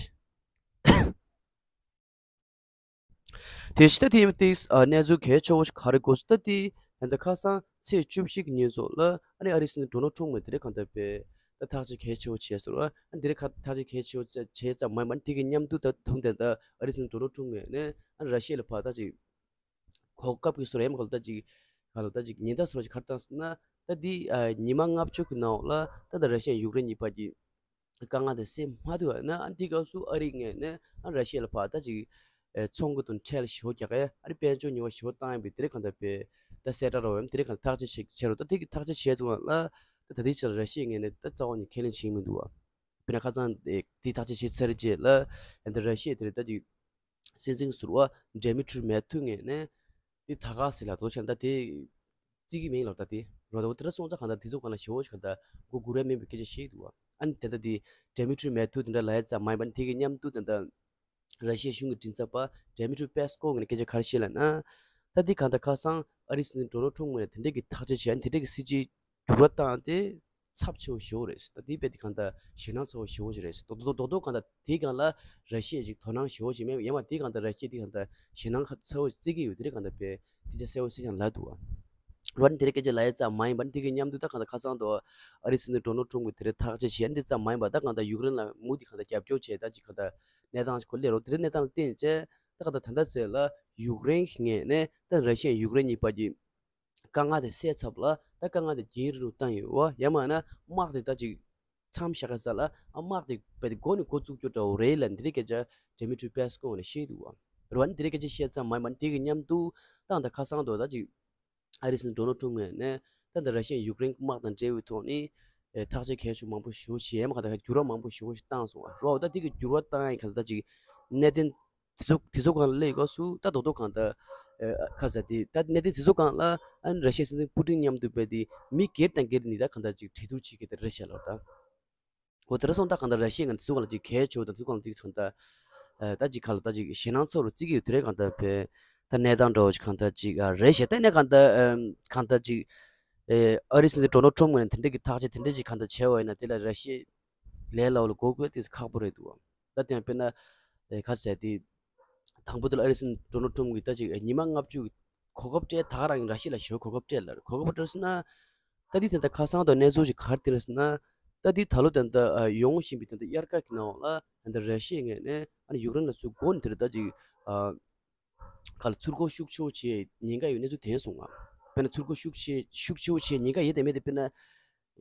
དེ་ཤི་ད་དེ་དེ་ཨ་གནས་ཚུལ་གལ་ཆེ་བོ་ཞིག་ག་རེ་གོ་སོང་ད་དེ་ད་ཁ་སང་ཚེས་བཅུ་བཞི་གི་ཉིན་ཚོ་ལ་ཨ་ནི་ཨ་རིའི་སྲིད་འཛིན་ཌོ་ནལ་ཊམ་ངོས་དེ་འདྲའི་ག་ད་པའི། ད་ཐག་གཅོད་གལ་ཆེ་བོ་བྱས་ཟེར་བ། ཨ་འདི་རེད་ཁ་ཐག་གཅོད་གལ་ཆེ་བོ་བྱས་བྱས་ཙམ་མ་ཡིན་པར་དེ་གི་མཉམ་དུ་ད་དུང་དེ་ད་ཨ་རི་སྲིད་འཛིན་ཌོ་ནལ་ཊམ་ངོས་ནས་ཨ་ར་ཤི་ཡ་ལ་ཕར་ད་ཅིག་གོ་སྐབས་ཀྱི་བཟོ་འདྲ་ཡང་ག་ལ་ད་ཅིག་ག་ལ་ད་ཅིག་ཉེན་བརྡ་བཟོ་འདྲ་ཅིག་ག་རེ་བཏང་ཟེར་ན། ད་འདི་ཨ་ཉི་མ་ལྔ་བཅུ་གི་ནང་ལ་ད་ད་ར་ཤི་ཡ་ཡུཀ་རེན་གཉིས་བར་གྱི་དཀའ་ངལ་དེ་སེལ་མ་ཐུབ་པ་ན། ཨ་འདི་སྐབས་སུ་ཨ་རི་ངོས་ནས་ཨ་ར་ཤི་ཡ་ལ་ཕར་ད་ཅིག་ཨེ་ཚོང་གི་དོན་ཁྲལ་ཞེ་པོ་རྒྱག་གི། ཨ་རི་དཔལ་འབྱོར་ཉེས་པ་ཞེ་པོ་བཏང་ཡིན་པའི་དེ་རིང་གང་ལྟར་པའི་ད་གསལ་བསྒྲགས་རོ་བའམ་དེ་རིང་གང་ལྟར་ཐག་གཅོད་བྱེད་བྱེད་རོ། ད་དེ་གི་ཐག་གཅོད་བྱས་ཙང་ལ་ད་ད་ལྟའི་ཆར་ར་ཤི་ཡའི་ངོས་ནས་ད་རྩ་བ་ནས་ཁས་ལེན་བྱེད་ཀྱི་མི་འདུག་བ། དཔེར་ན་ཁ་སང་དེ་དེ་ཐག་གཅོད་བྱས་ཚར་རྗེས་ལ་ཨ་ད་ར་ཤི་ཡའི་དེ་རིང་ད་ཅིག་སྲིད་འཛིན་ཟུར་པ་ཌི་མི་ཊི་རི་མེ་ཐུ་ངོས་ནས་དེ་ད་ག་ཟེར་ལ་དོ་ཆེན་ད་དེ་བརྩི་གི་མིན་ལབ། ད་དེ་རོ་ད་འོ་དེ་འདྲ་སོང་ཙང་གང་ལྟར་དེ་ཚོ་གང་ལ་ཞེ་པོ་ཞིག་གང་ལྟར་མགོ་སྒུར་ཡ་མེད་པའི་སྐད་ཆ་བཤད་འདུག་བ། ཨ་ནི་དེ་ལྟ་དེ་ཌི་མི་ཊི་རི་མེ་ཐུ་དེ་འདྲ་ལབ་ཡ་ཙམ་མ་ཡིན་པ་ནི་དེ་གི་མཉམ་དུ་དེ་འདྲ་ར་ཤི་ཡའི་གཞུང་གི་མགྲིན་ཚབ་པ་ཌི་མི་ཊི་རི་པེ་སི་ཀོབ་ངོས་ནས་སྐད་ཆ་ག་རེ་བཤད་ལབ་ན། ད་དེ་གང་ལྟར་ཁ་སང་ཨ་རིའི་སྲིད་འཛིན་ཌོ་ནལ་ཊམ་ངོས་ནས་དེ་འདྲ་གི་ཐག་གཅོད་བྱས། ཨ་ནི་དེ་འདྲ་གི་སྲིད་ཇུས་འགྱུར་བ་བཏང་སྟེ་ཚབས་ཆེ་བོ་ཞེ་པོ་རེད། ད་དེ་རྦད་དེ་གང་ལྟར་ཞེད་སྣང་ཚ་བོ་ཞེ་པོ་ཞིག་རེད། རྡོག་རྡོག་རྡོག་རྡོག་གང་ལྟར་དེའི་སྒང་ལ་ར་ཤི་ཡས་ཅིག་དོ་སྣང་ཞེ་པོ་ཞིག་མེད། ཡང་མ་དེའི་སྒང་ལ་ར་ཤི་ཡས་དེ་གང་ལྟར་ཞེད་སྣང་ཚ་བོ་བརྩི་གི་ཡོད། དེ་རིང་གང་ལྟར་པའི་དེ་འདྲ་གསལ་བོ་གསལ་རྐྱང་ལབ་འདུག་བ། རོ་ནི་དེ་རིང་སྐད་ཆ་ལབ་ཡ་ཙམ་མ་ཡིན་པ་ནི་དེ་གི་མཉམ་དུ་ད་གང་ལྟར་ཁ་སང་དུ་ཨ་རིའི་སྲིད་འཛིན་ཌོ་ནལ་ཊམ་གྱིས་དེ་རིང་ཐག་གཅོད་བྱས་འདི་ཙམ་མ་ཡིན་པ་ད་གང་ལྟར་ཡུཀ་རེན་ལ་མུ་མཐུད་གང་ལྟར་རྒྱབ་སྐྱོར་བྱས། ད་ཅིག་གང་ལྟར་གནས་སྟངས་ཁོ་སླེབས་རོ། དེ་རིང་གནས་སྟངས་ལ་བརྟེན་བྱས་ད་གང་ལྟར་ད་ལྟ་ཚེ་ལ་ཡུཀ་རེན་ངོས་ནས་ད་ར་ཤི་ཡ་ཡུཀ་རེན་གཉིས་བར་གྱི་དཀའ་ངལ་དེ་སེལ་ཚར་བ་ལ། ད་དཀའ་ངལ་དེ་རྒྱུན་རིང་རུ་བཏང་ཡོད་བ། ཡང་མིན་ན་དམག་དེ་ད་ཅིག་མཚམས་བཞག་ག་ས་ལ་ཨ་དམག་དེ་རྦད་དེ་འགོ་ནས་འགོ་བཙུགས་རྒྱུ་འདྲ་བོ་རེད་ལབ་འདི་རིང་སྐད་ཆ་ཌི་མི་ཊི་རི་པེ་སི་ཀོབ་ནས་བཤད་འདུག་བ། རེད་བ། ནི་འདི་རིང་སྐད་ཆ་བཤད་ཙམ་མ་ཡིན་པ་ནི་དེ་གི་མཉམ་དུ་ད་ད་ཁ་སང་དུ་ད་ཅིག་ཨ་རིའི་སྲིད་འཛིན་ཌོ་ནལ་ཊམ་ངོས་ནས་ད་ད་ར་ཤི་ཡ་ཡུཀ་རེན་དམག་དང་འབྲེལ་བའི་ཐོག་ནས་ཨེ་ཐག་གཅོད་གལ་ཆེ་མང་པོ་ཞེ་པོ་བྱས། ཡང་མིན་གང་ལྟར་འགྱུར་བ་མང་པོ་ཞེ་པོ་ཞིག་བཏང་སོང་བ། རེད་བ། ད་དེ་གི་འགྱུར་བ་བཏང་ཡ་གང་ལྟར་ད་ཅིག་གནད་དོན་དེ་ཚོ་དེ་ཚོ་གང་ལ་སླེབས་སྐབས་སུ་ད་རྡོག་རྡོག་གང་ལྟར་ཨ་ཁ་ཟེར་དེ་ད་གནད་དོན་དེ་ཚོ་གང་ལ་ཨ་ནི་ར་ཤི་ཡའི་སྲིད་འཛིན་པུ་ཏིན་མཉམ་དུ་རྦད་དེ་མི་སྒེར་དང་སྒེར་ནས་ད་གང་ལྟར་ཅིག་གྲོས་བསྡུར་བྱེད་མཁན་དེ་རེད་ཤག་ལབ་ད། འོ་དེ་འདྲ་སོང་ཙང་གང་ལྟར་ར་ཤི་ཡ་ངོས་ནས་དེ་ཚོ་གང་ལ་ཅིག་གལ་ཆེ་བོ་དང་དེ་ཚོ་གང་ལ་ཅིག་གང་ལྟར་ཨ་ད་ཅིག་ག་ལ་ད་ཅིག་ཞེད་སྣང་ཚ་བོ་རུ་བརྩི་གི་ཡོད། དེ་རིང་གང་ལྟར་བས་ད་གནས་སྟངས་འདྲ་བོ་ཅིག་གང་ལྟར་ཅིག་ཨ་རེད་ཤག་ད་ནས་གང་ལྟར་ཨམ་གང་ལྟར་ཅིག་ཨེ་ཨ་རིའི་སྲིད་འཛིན་ཌོ་ནལ་ཊམ་ངོས་ནས་དེ་འདྲ་གི་ཐག་གཅོད་དེ་འདྲ་ཅིག་གང་ལྟར་བྱས་པ་ཡིན་ན་དེ་ལ་ར་ཤི་ཡ་ལས་སླ་བོ་ལ་གོ་དགོས་དེ་ཁག་པོ་རེད་འདུག་ད་དེ་ཡང་དཔེར་ན་ཨེ་ག་ཟེར་དེ་དང་པོ་དེ་ལ་ཨ་རིའི་སྲིད་འཛིན་ཌོ་ནལ་ཊམ་གྱིས་ད་ཅིག་ཉི་མ་ལྔ་བཅུ་གོ་སྐབས་སྤྲད། ད་ག་རང་གིས་ར་ཤི་ཡ་ལ་ཞེ་པོ་གོ་སྐབས་སྤྲད་ལ་གོ་སྐབས་སྤྲད་ཟེར་ན། ད་འདི་ད་ལྟ་ཁ་སང་དང་གནས་ཚུལ་ཞིག་ག་རེ་བསྟན་ཟེར་ན། ད་འདི་ད་ལོ་ད་ལྟ་ཡོང་བཞིན་པའི་ད་ལྟ་དབྱར་ཁ་གི་ནང་ལ་ད་ལྟ་ར་ཤི་ཡའི་ངོས་ནས་ཨ་ནི་ཡུཀ་རེན་ལ་ཚུར་མགོ་ནས་དེར་ད་ཅིག་ག་ལ་ཚུར་རྒོལ་ཤུགས་ཆེ་བོ་བྱེད་ཉེན་ཁ་ཡོད་གནས་ཚུལ་ཐོན་སོང་ང་། དཔེར་ན་ཚུར་རྒོལ་ཤུགས་ཆེ་ཤུགས་ཆེ་བོ་བྱེད་ཉེན་ཁ་ཡོད་དེ་མེད་དེ་དཔེར་ན།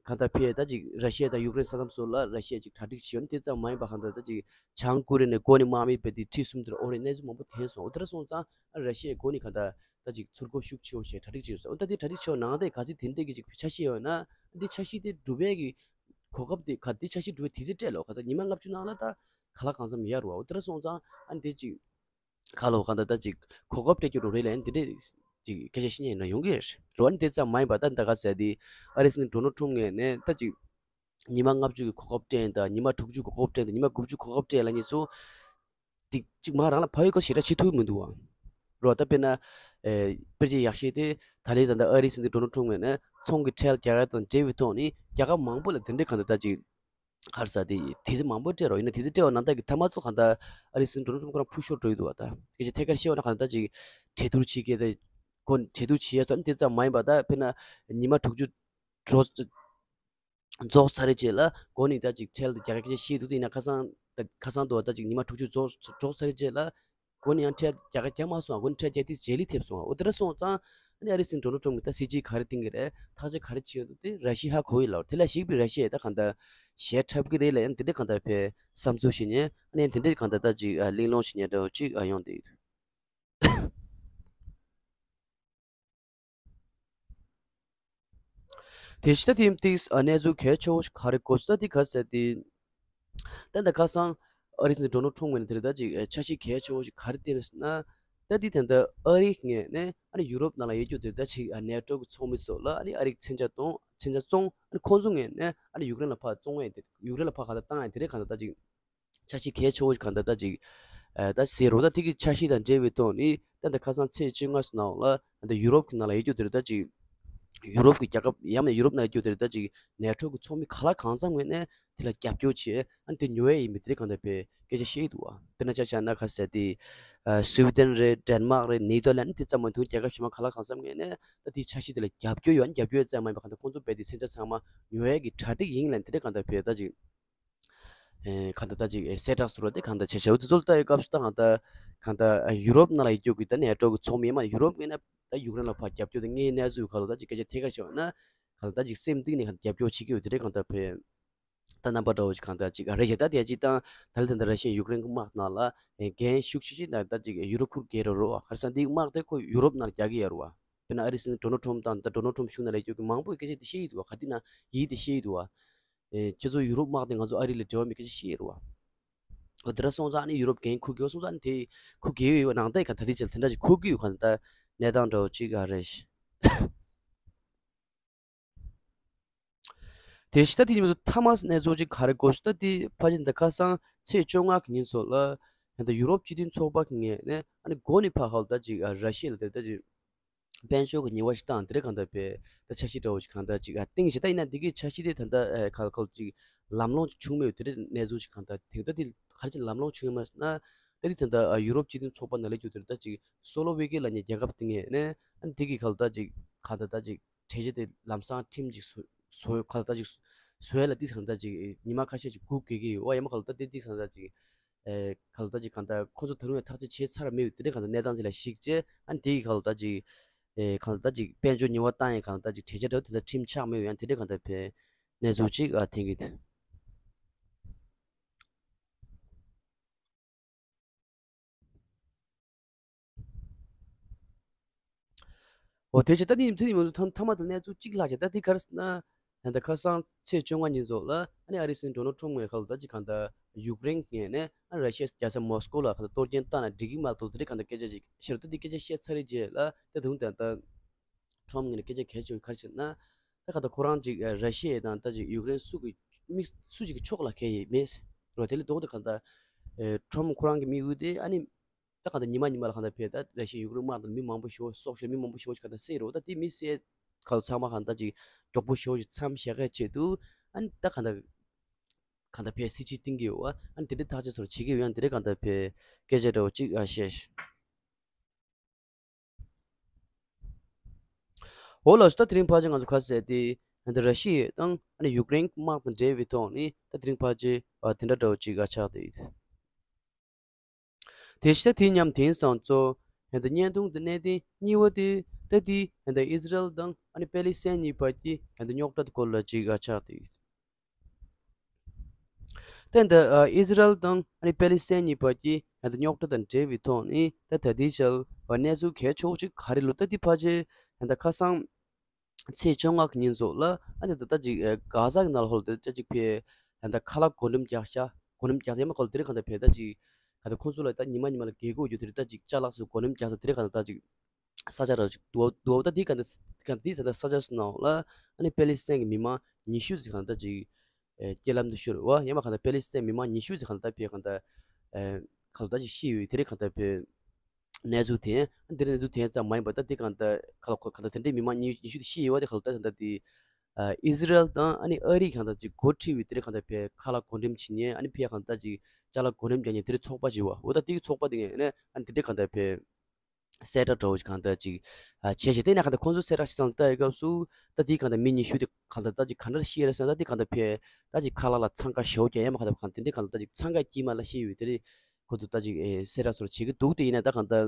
གང་ལྟར་ཕེ་ད་ཅིག་ར་ཤི་ཡ་དང་ཡུཀ་རེན་ས་མཚམས་སོགས་ལ་ར་ཤི་ཡ་ཅིག་གྲ་སྒྲིག་བྱས་ཡོད་ནི་དེ་ཙམ་མ་ཡིན་པ་གང་ལྟར་ད་ཅིག་བྱང་ཀོ་རི་ཡ་ནས་མགོ་ནས་དམག་མི་རྦད་དེ་ཁྲི་གསུམ་དེར་ཨོ་རེད་གནས་ཚུལ་མང་པོ་ཐོན་སོང་། འོ་དེ་འདྲ་སོང་ཙང་ཨ་ར་ཤི་ཡའི་མགོ་ནས་གང་ལྟར་ད་ཅིག་ཚུར་རྒོལ་ཤུགས་ཆེ་བོ་བྱས་གྲ་སྒྲིག་བྱས་ཡོད་ས། འོ་ད་དེ་གྲ་སྒྲིག་ཆེ་བ་ནང་དེ་ག་ཚོད་དེ་འདྲས་ཀྱི་ཅིག་འཆར་གཞི་ཡོད་ན་འདི་འཆར་གཞི་དེ་འགྲུབ་པའི་གི་གོ་སྐབས་དེ་ག་དེ་འཆར་གཞི་འགྲུབ་པའི་དུས་ཚོད་སྤྲད་ལོ། ག་ད་ཉི་མ་ལྔ་བཅུ་ནང་ལ་ད་ག་ལ་གང་འཚམ་ཡར་རུ་བ། འོ་དེ་འདྲ་སོང་ཙང་ཨ་འདི་ཅིག་ཁ་ལོ་གང་ལྟར་ད་ཅིག་གོ་སྐབས་སྤྲད་རྒྱུ་རུ་རེད་ལན་འདི་འདྲས་ཅིག་སྐད་ཆ་བཤད་ཉན་ན་ཡོང་གི་རེད། རོ་ཨ་ནི་དེ་ཙམ་མ་ཡིན་པ་ད་ད་ག་ཟེར་དེ་ཨ་རི་སྲིད་འཛིན་ཌོ་ནལ་ཊམ་ངོས་ནས་ད་ཅིག་ཉི་མ་ལྔ་བཅུ་གི་གོ་སྐབས་སྤྲད་ད་ཉི་མ་དྲུག་ཅུ་གོ་སྐབས་སྤྲད་ད་ཉི་མ་དགུ་བཅུ་གོ་སྐབས་སྤྲད་ལབ་མཁན་ཚོ་ཏིག་ཅིག་མ་རང་ལ་ཕ་ཡུལ་སྐོར་ཞེ་དྲག་བྱེད་ཐུབ་མི་འདུག་བ། རོ་ད་དཔེར་ན་ཨེ་དཔེར་བརྗོད་ཡག་ཤོས་དེ་ད་ལན་ད་ལྟ་ཨ་རི་སྲིད་འཛིན་ཌོ་ནལ་ཊམ་ངོས་ནས་ཚོང་གི་ཁྲལ་རྒྱག་ཡ་དང་འབྲེལ་བའི་ཐོག་ནས་རྒྱ་གར་མང་པོ་ལ་དེ་འདྲའི་གང་ལྟར་ད་ཅིག་ག་རེ་ཟེར་དེ་དུས་ཚོད་མང་པོ་སྤྲད་རོགས། ཡིན་ན་དུས་ཚོད་སྤྲད་པ་ནང་ལྟར་གྱི་ཐ་མ་ཚོ་གང་ལྟར་ཨ་རི་སྲིད་འཛིན་ཌོ་ནལ་ཊམ་ཁོ་རང་ཕུ་ཤོར་འགྲོ་ཡི་འདུག་བ། ད་སྐད་ཆ་ཐད་ཀར་བཤད་པ་ན་གང་ལྟར་ཅིག་གྲོས་བསྡུར་བྱེད་མཁན་དེ་ཁོ་གྲོས་བསྡུར་བྱེད་ཡ་ཚོ་ནི་དེ་ཙམ་མ་ཡིན་པ་ད་དཔེར་ན་ཉི་མ་དྲུག་ཅུ་རྫོགས་རྫོགས་ཚར་རྗེས་ལ་མགོ་ནས་ད་ཅིག་ཁྲལ་དེ་རྒྱ་གར་སྐད་ཆ་བཤད་འདུག་དེ་ཡིན་ན་ཁ་སང་ད་ཁ་སང་དུ་ད་ཅིག་ཉི་མ་དྲུག་ཅུ་རྫོགས་རྫོགས་ཚར་རྗེས་ལ། མགོ་ནས་ཡང་ཁྲལ་རྒྱ་གར་རྒྱག་མ་སོང་། མགོ་ནས་ཁྲལ་རྒྱག་དུས་རྗེས་ལུས་ཐེབས་སོང་། འོ་དེ་འདྲ་སོང་ཙང་ཨ་ནི་ཨ་རི་སྲིད་འཛིན་ཌོ་ནལ་ཊམ་གྱིས་ད་སྲིད་ཇུས་ག་རེ་བཏིང་གི་རེད། ཐག་གཅོད་ག་རེ་བྱེད་ཡོད་འདུག་དེ་ར་ཤི་ཡ་ཧ་གོ་ཡི་ལ། དེ་ལ་གཞིགས་པའི་ར་ཤི་ཡས་ད་གང་ལྟར་ཞལ་འཁྲབ་ཀྱི་རེད་ལབ་ཡང་དེ་འདྲས་གང་ལྟར་བས་བསམ་ཚུལ་བཤད་ཉན་ཨ་ནི་དེ་འདྲས་གང་ལྟར་ད་ཅིག་གླེང་སློང་བྱེད་ཉན་འདྲ་བོ་ཅིག་ཡོང་བསྡད་ཡོད། དེ་ཕྱི་ད་དེ་ཏིག་ཨ་གནས་ཚུལ་གལ་ཆེ་བོ་ཞིག་ག་རེ་གོ་སོང་ད་དེ་ག་ཟེར་དེ། ད་ད་ཁ་སང་ཨ་རི་སྲིད་འཛིན་ཌོ་ནལ་ཊམ་ངོས་ནས་དེ་རེད་ད་ཅིག་འཆར་གཞི་གལ་ཆེ་བོ་ཞིག་ག་རེ་བཏིང་རེད་ཟེར་ན། ད་དེ་ད་ལྟ་ཨ་རི་ངོས་ནས་ཨ་ནི་ཡུ་རོབ་ནང་ལ་ཡོད་རྒྱུ་དེ་ད་ཅིག་ཨ་ནེ་ཊོ་གི་ཚོགས་མི་ཚོ་ལ་ཨ་ནི་ཨ་རི་གི་མཚོན་ཆ་གཏོང་མཚོན་ཆ་བཙོང་ཨ་ནི་ཁོང་ཚོ་ངོས་ནས་ཨ་ནི་ཡུཀ་རེན་ལ་ཕར་བཙོང་ཡ་དེ་ཡུཀ་རེན་ལ་ཕར་ག་ད་བཏང་ཡ་དེ་རེད་གང་ད་ད་ཅིག་འཆར་གཞི་གལ་ཆེ་བོ་ཞིག་གང་ལྟར་ད་ཅིག་ཨ་ད་ཟེར་རོ། ད་དེ་གི་འཆར་གཞི་དང་འབྲེལ་བའི་ཐོག་ནས་ད་ད་ཁ་སང་ཚེས་བཅོ་ལྔ་ཙམ་ནང་ལ་ད་ཡུ་རོབ་ཀྱི་ནང་ལ་ཡོད་རྒྱུ་དེ་རེད་ད་ཅིག་ཡུ་རོབ་ཀྱི་རྒྱལ་ཁབ་ཡང་ན་ཡུ་རོབ་ནང་ཡོད་རྒྱུ་དེ་རེད་ད་ཅིག་ནེ་ཊོ་གི་ཚོགས་མི་ག་ལ་གང་འཚམ་ངོས་ནས་དེ་ལ་རྒྱབ་སྐྱོར་བྱེད་ཨ་ནི་དེ་ཉོ་ཡས་ཡིན་པའི་དེ་རེད་གང་ལྟར་བས་སྐད་ཆ་བཤད་ཀྱི་འདུག་བ། དཔེར་ན་ཆ་བཞག་ན་ཁ་ཟེར་དེ་ཨ་སུའི་ཌེན་རེད། ཌེན་མག་རེད། ནེ་ཐར་ལན་དེ་ཙམ་མ་གཏོགས་རྒྱལ་ཁབ་གཞན་མ་ག་ལ་གང་འཚམ་ངོས་ནས་ད་དེའི་འཆར་གཞི་དེ་ལ་རྒྱབ་སྐྱོར་ཡོད་ཨ་ནི་རྒྱབ་སྐྱོར་ཙམ་མ་ཡིན་པ་གང་ལྟར་ཁོང་ཚོ་བས་དེ་མཚོན་ཆ་ཚང་མ་ཉོ་ཡས་ཀྱི་གྲ་སྒྲིག་ཡིན་ལབ་དེ་རེད་གང་ལྟར་བས་ད་ཅིག་ཨེ་གང་ལྟར་ད་ཅིག་ཨེ་གསལ་བསྒྲགས་སུ་རོ་དེ་གང་ལྟར་བྱས་བྱས་འོ་དེ་ཚོ་ལ་ལྟ་ཡོད་སྐབས་སུ་ད་གང་ལྟར་གང་ལྟར་ཨ་ཡུ་རོབ་ནང་ལ་ཡོད་རྒྱུ་གི་ད་ནེ་ཊོ་གི་ཚོགས་མི་མ་ཡུ་རོབ་ངོས་ནས་ད་ཡུཀ་རེན་ལ་ཕར་རྒྱབ་སྐྱོར་དེ་དངོས་གནས་གནས་ཚུལ་ག་ལ་ད་ཅིག་སྐད་ཆ་ཐད་ཀར་བཤད་ན་གང་ལྟར་ད་ཅིག་སེམས་གཏིང་ནས་གང་ལྟར་རྒྱབ་སྐྱོར་བྱེད་ཀྱི་ཡོད་དེ་རེད་གང་ལྟར་བས་ད་རྣམ་པ་འདྲ་བོ་ཞིག་གང་ལྟར་ཅིག་ཨ་རེ་བྱས་ད་དེ་ཅིག་ད་ད་ལྟ་ད་ལྟ་ར་ཤི་ཡ་ཡུཀ་རེན་གི་དམག་ནང་ལ་འགན་ཤུགས་ཆེ་ཆེ་ད་ད་ཅིག་ཡུ་རོབ་ཁུར་གེ་རོ་རོ་ག་རེ་ཟེར་ན་འདི་དམག་དེ་ཁོ་ཡུ་རོབ་ནང་རྒྱག་གི་ཡོད་རེད་བ། དཔེར་ན་ཨ་རི་སྲིད་འཛིན་ཌོ་ནལ་ཊམ་དང་ད་ཌོ་ནལ་ཊམ་གཞུང་ནང་ལ་ཡོད་རྒྱུ་གི་མང་པོས་སྐད་ཆ་དེ་བཤད་ཡི་འདུག་བ། ག་དེ་ན་ཡིད་དེ་བཤད་ཡི་འདུག་བ། ཨེ་ཁྱེད་ཚོ་ཡུ་རོབ་དམག་དེ་ང་ཚོ་ཨ་རི་ལ་འབྲེལ་བ་མེད་སྐད་ཆ་བཤད་ཡི་རེད་བ། འོ་དེ་འདྲ་སོང་ཙང་ཨ་ནི་ཡུ་རོབ་འགན་འཁུར་གི་ཡོད་སོང་ཙང་ཨ་ནི་དེ་འཁུར་གི་ཡོད་ཡོད་ནང་ལྟ་ཡི་ག་ད་དེ་ཅིག་དེ་འདྲ་ཅིག་འཁུར་གི་ཡོད་ག་ད་གནས་སྟངས་འདྲ་བོ་ཅིག་ཨ་རེད། དེ་ཕྱི་ད་དེ་ཉིན་མཐའ་མ་གནས་ཚུལ་ཅིག་ག་རེ་གོ་ཞུ་ད་དེ་ཕ་ཅིག་ད་ཁ་སང་ཚེས་བཅོ་ལྔ་གི་ཉིན་ཚོ་ལ་ད་ཡུ་རོབ་སྤྱི་མཐུན་ཚོགས་པ་གི་ངོས་ནས་ཨ་ནི་འགོ་ནས་ཕ་ཧ་ལ་ད་ཅིག་ར་ཤི་ཡ་ལ་དེ་ད་ཅིག་དཔལ་འབྱོར་གྱི་ཉེས་པ་ཞིག་བཏང་དེ་རེད་གང་ལྟར་བས་ད་འཆར་གཞི་འདྲ་བོ་ཞིག་གང་ལྟར་ཅིག་ཨ་བཏིང་ཞེ་ད་ཡིན་ན་འདི་གའི་འཆར་གཞི་དེ་ད་ལྟ་ཨ་ག་ག་ཅིག་ལམ་ལྷོང་ཅིག་བྱུང་མེད་དེ་རེད་གནས་ཚུལ་ཞིག་གང་ལྟར་དེང་ད་དེ་ག་རེ་ཅིག་ལམ་ལྷོང་བྱུང་ཡོད་མ་རེད་ཟེར་ན་ད་དེ་ད་ལྟ་ཨ་ཡུ་རོབ་སྤྱི་མཐུན་ཚོགས་པ་ནང་ལས་རྒྱུ་དེ་རེད་ད་ཅིག་སོ་ལོ་ཝེ་ཀི་ལབ་མཁན་རྒྱལ་ཁབ་དེ་ངོས་ནས་ཨ་འདི་གི་ག་ལ་ད་ཅིག་གང་ལྟར་ད་ཅིག་གྲོས་གཞི་དེ་ལམ་སང་ཁྲིམས་ཅིག་བཟོ་བཟོ་ག་ལ་ད་ཅིག་བཟོ་ཡ་ལ་དེ་གང་ལྟར་ཅིག་ཉི་མ་ཁ་ཤས་ཅིག་སྒུག་དགོས་ཀྱི་ཡོད་ཨ་ཡ་མ་ག་ལ་ད་དེ་དེ་གང་ལྟར་ཅིག་ཨེ་ག་ལ་ད་ཅིག་གང་ལྟར་ཁོ་ཚོ་ད་རུང་ཡང་ཐག་གཅོད་བྱས་ཚར་མེད་དེ་འདྲའི་གང་ལྟར་གནས་སྟངས་ཅིག་ལ་གཞིགས་བྱས་ཨ་ནི་དེ་གི་ག་ལ་ད་ཅིག་ཨེ་ག་ལ་ད་ཅིག་དཔལ་འབྱོར་ཉེས་པ་བཏང་ཡ་ག་ལ་ད་ཅིག་གྲོས་ཆོད་འདྲ་བོ་དེ་འདྲ་ཁྲིམས་ཆགས་མེད་ཡང་དེ་འདྲའི་གང་ལྟར་བས་གནས་ཚུལ་ཅིག་ཨ་ཐེངས་ཀྱི་འོ་དེ་བྱས་ད་དེ་ཉིན་དེ་ཉིན་མཐའ་མ་དེ་གནས་ཚུལ་གཅིག་ལྷག་བྱས་ད་དེ་ག་རེ་ཟེར་ན། ད་ལྟ་ཁ་སང་ཚེས་བཅོ་ལྔ་ཉིན་ཚོ་ལ་ཨ་ནི་ཨ་རིའི་སྲིད་འཛིན་ཌོ་ནལ་ཊམ་ངོས་ཁ་ལ་ད་ཅིག་གང་ལྟར་ཡུཀ་རེན་ངོས་ནས་ཨ་ར་ཤི་ཡ་རྒྱལ་ས་མོ་སི་ཀོ་ལ་གང་ལྟར་གཏོར་སྐྱོན་བཏང་ན་འགྲིག་གི་མ་གཏོགས་དེ་རིང་གང་ལྟར་སྐད་ཆ་ཅིག་བཤད་རོགས་ད་དེ་སྐད་ཆ་བཤད་ཚར་རེད་རྗེས་ལ་ད་དུང་ད་ལྟ་ཊམ་ངོས་ནས་སྐད་ཆ་གལ་ཆེ་བ་ག་རེ་བྱས་ན། ད་གང་ལྟར་ཁོ་རང་ཅིག་ར་ཤི་ཡ་དང་ད་ཅིག་ཡུཀ་རེན་སུ་གི་མི་སུ་གཅིག་གི་ཕྱོགས་ལ་འཁེལ་ཡས་མེད་རོ། དེ་ལས་ལྡོག་སྟེ་གང་ལྟར་ཊམ་ཁོ་རང་གི་དམིགས་ཡུལ་དེ་ཨ་ནི། ད་གང་ལྟར་ཉི་མ་ཉི་མ་ལ་གང་ལྟར་ཕེབས་ད་ར་ཤི་ཡ་ཡུཀ་རེན་དམག་དང་མི་མང་པོ་ཞེ་པོ་སྲོག་ཤོར་མི་མང་པོ་ཞེ་པོ་ཞིག་གང་ལྟར་བསད་རོ། ད་དེ་མི་བསད་གང་ཚང་མ་གང་ལྟར་ཅིག་མགྱོགས་པོ་ཞེ་པོ་ཞིག་མཚམས་བཞག་གི་ཆེད་དུ་ཨ་ནི་ད་གང་ལྟར་གང་ལྟར་ཕེབས་སྲིད་ཇུས་བཏིང་གི་ཡོད་ཨ་ནི་དེ་འདྲའི་ཐག་གཅོད་ཚོར་བྱེད་ཀྱི་ཡོད་ཡང་དེ་འདྲའི་གང་ལྟར་ཕེབས་སྐད་ཆ་འདྲ་བོ་ཅིག་ཨ་བཤད། འོ་ལགས་སོ་ད་དེ་རིང་ཕལ་ཆེར་ང་ཚོ་ཁ་གསལ་ཏེ་ད་ར་ཤི་ཡ་དང་ཨ་ནི་ཡུཀ་རེན་དམག་དང་འབྲེལ་བའི་ཐོག་ནས་ད་དེ་རིང་ཕལ་ཆེར་དེ་འདྲ་འདྲ་བོ་ཅིག་ཨ་ཆགས་ཏེ་ཡོད། དེ་ཕྱི་དེ་མཉམ་དེང་སང་གཙོ་ཡང་ད་བརྙན་ཐུང་དེ་གནད་དོན་གཉིས་པ་དེ་ད་དེ་ཡང་ད་ཨི་ཟི་རལ་དང་ཨ་ནི་པེ་ལི་སི་ཐན་གཉིས་བར་གྱི་ཡང་ད་རྙོག་དྲ་དེ་སྐོར་ལ་ཅིག་ཨ་ཆགས་ཏེ་ཡོད། ད་ཡང་ད་ཨི་ཟི་རལ་དང་ཨ་ནི་པེ་ལི་སི་ཐན་གཉིས་བར་གྱི་ཡང་ད་རྙོག་དྲ་དང་འབྲེལ་བའི་ཐོག་ནས་ད་ད་ལྟའི་ཆར་གནས་ཚུལ་གལ་ཆེ་བོ་ཅིག་ག་རེ་ལོ་ད་དེ་ཕལ་ཆེར་ཡང་ད་ཁ་སང་ཚེས་བཅོ་ལྔ་གི་ཉིན་ཚོ་ལ་ཨ་ནི་ད་ལྟ་ཅིག་ཨ་གྷ་ཟ་གི་ནང་ལ་ཧོལ་དུ་ཅིག་ཕེ་ཨ་ད་ཁ་ལག་བགོ་འགྲེམས་རྒྱག་ཤག་བགོ་འགྲེམས་རྒྱག་ས་ཡང་མ་ཁོ་ལ་དེ་རིང་གང་ལྟར་ཕེ་ད་ཅིག་ག་ད་ཁོང་ཚོ་ལ་ད་ཉི་མ་ཉི་མ་ལ་རྒས་གོ་རྒྱུ་དེ་རིང་ད་ཅིག་ཅ་ལག་སུ་བགོ་འགྲེམས་རྒྱག་ས་དེ་རིང་གང་ལྟར་ད་ཅིག་ས་ཆ་ར་ཅིག་དུ་བ་དུ་བ་ད་དེ་གང་ལྟར་གང་ལྟར་དེ་ད་ལྟ་ས་ཆ་སུ་ནང་ལ་ཨ་ནི་པེ་ལི་སི་ཐན་གི་མི་མང་ཉི་ཤུ་ཙམ་གང་ལྟར་ཅིག་ཨེ་རྐྱེན་ལམ་དུ་ཤོར་བ་ཡང་མ་གང་ལྟར་པེ་ལི་སི་ཐན་མི་མང་ཉི་ཤུ་ཙམ་གང་ལྟར་ཕེ་གང་ལྟར་ཨེ་གང་ལྟར་ཅིག་ཤི་ཡོད་དེ་རིང་གང་ལྟར་ཕེ། གནས་ཚུལ་དེ་ཨ་འདིར་གནས་ཚུལ་དེ་ཙམ་མ་ཡིན་པར་ད་དེ་གང་ལྟར་ག་ལ་གོ་གང་ལྟར་དེ་འདྲའི་མི་མང་ཉི་ཉི་ཤུ་དེ་ཤི་ཡོད་པ་དེ་གང་ལྟར་ད་ལྟ་དེ་ཨ་ཨི་ཟི་རལ་དང་ཨ་ནི་ཨ་རི་གང་ལྟར་ཅིག་འགོ་ཁྲིད་པའི་དེ་རིང་གང་ལྟར་ཕེ་ཁ་ལག་བགོ་འགྲེམས་བྱེད་མཁན་ཨ་ནི་ཕེ་གང་ལྟར་ཅིག་ཅ་ལག་བགོ་འགྲེམས་རྒྱག་མཁན་དེ་རིང་ཚོགས་པ་ཅིག་བ་འོ་ད་དེ་གི་ཚོགས་པ་དེ་ངས་ཨ་ནི་ཨ་ནི་དེ་འདྲའི་གང་ལྟར་ཕེ་གསལ་བསྒྲགས་འདྲ་བོ་ཅིག་གང་ལྟར་ཅིག་ཨ་བྱས་ཤིང་དེ་ནས་གང་ལྟར་ཁོང་ཚོས་གསལ་བསྒྲགས་བྱེད་སྟངས་ལྟ་ཡི་སྐབས་སུ་ད་དེ་གང་ལྟར་མི་ཉི་ཤུ་དེ་གང་ལྟར་ད་ཅིག་ག་འདྲ་ཤི་ཡ་རེད་ཟེར་ན་ད་དེ་གང་ལྟར་ཕེ་ད་ཅིག་ཁ་ལག་ལ་འཚང་ཁ་ཞེ་པོ་རྒྱག་ཡ་མ་གང་ལྟར་གང་དེ་འདྲའི་གང་ལྟར་ད་ཅིག་འཚང་ཁ་དཀྱིལ་མ་ལ་ཤི་ཡོད་དེ་རིང་ཁོ་ཚོ་ད་ཅིག་ཨེ་གསལ་བསྒྲགས་སོགས་བྱེད་ཀྱི་འདུག་དེ་ཡིན་ན་ད་གང་ལྟར་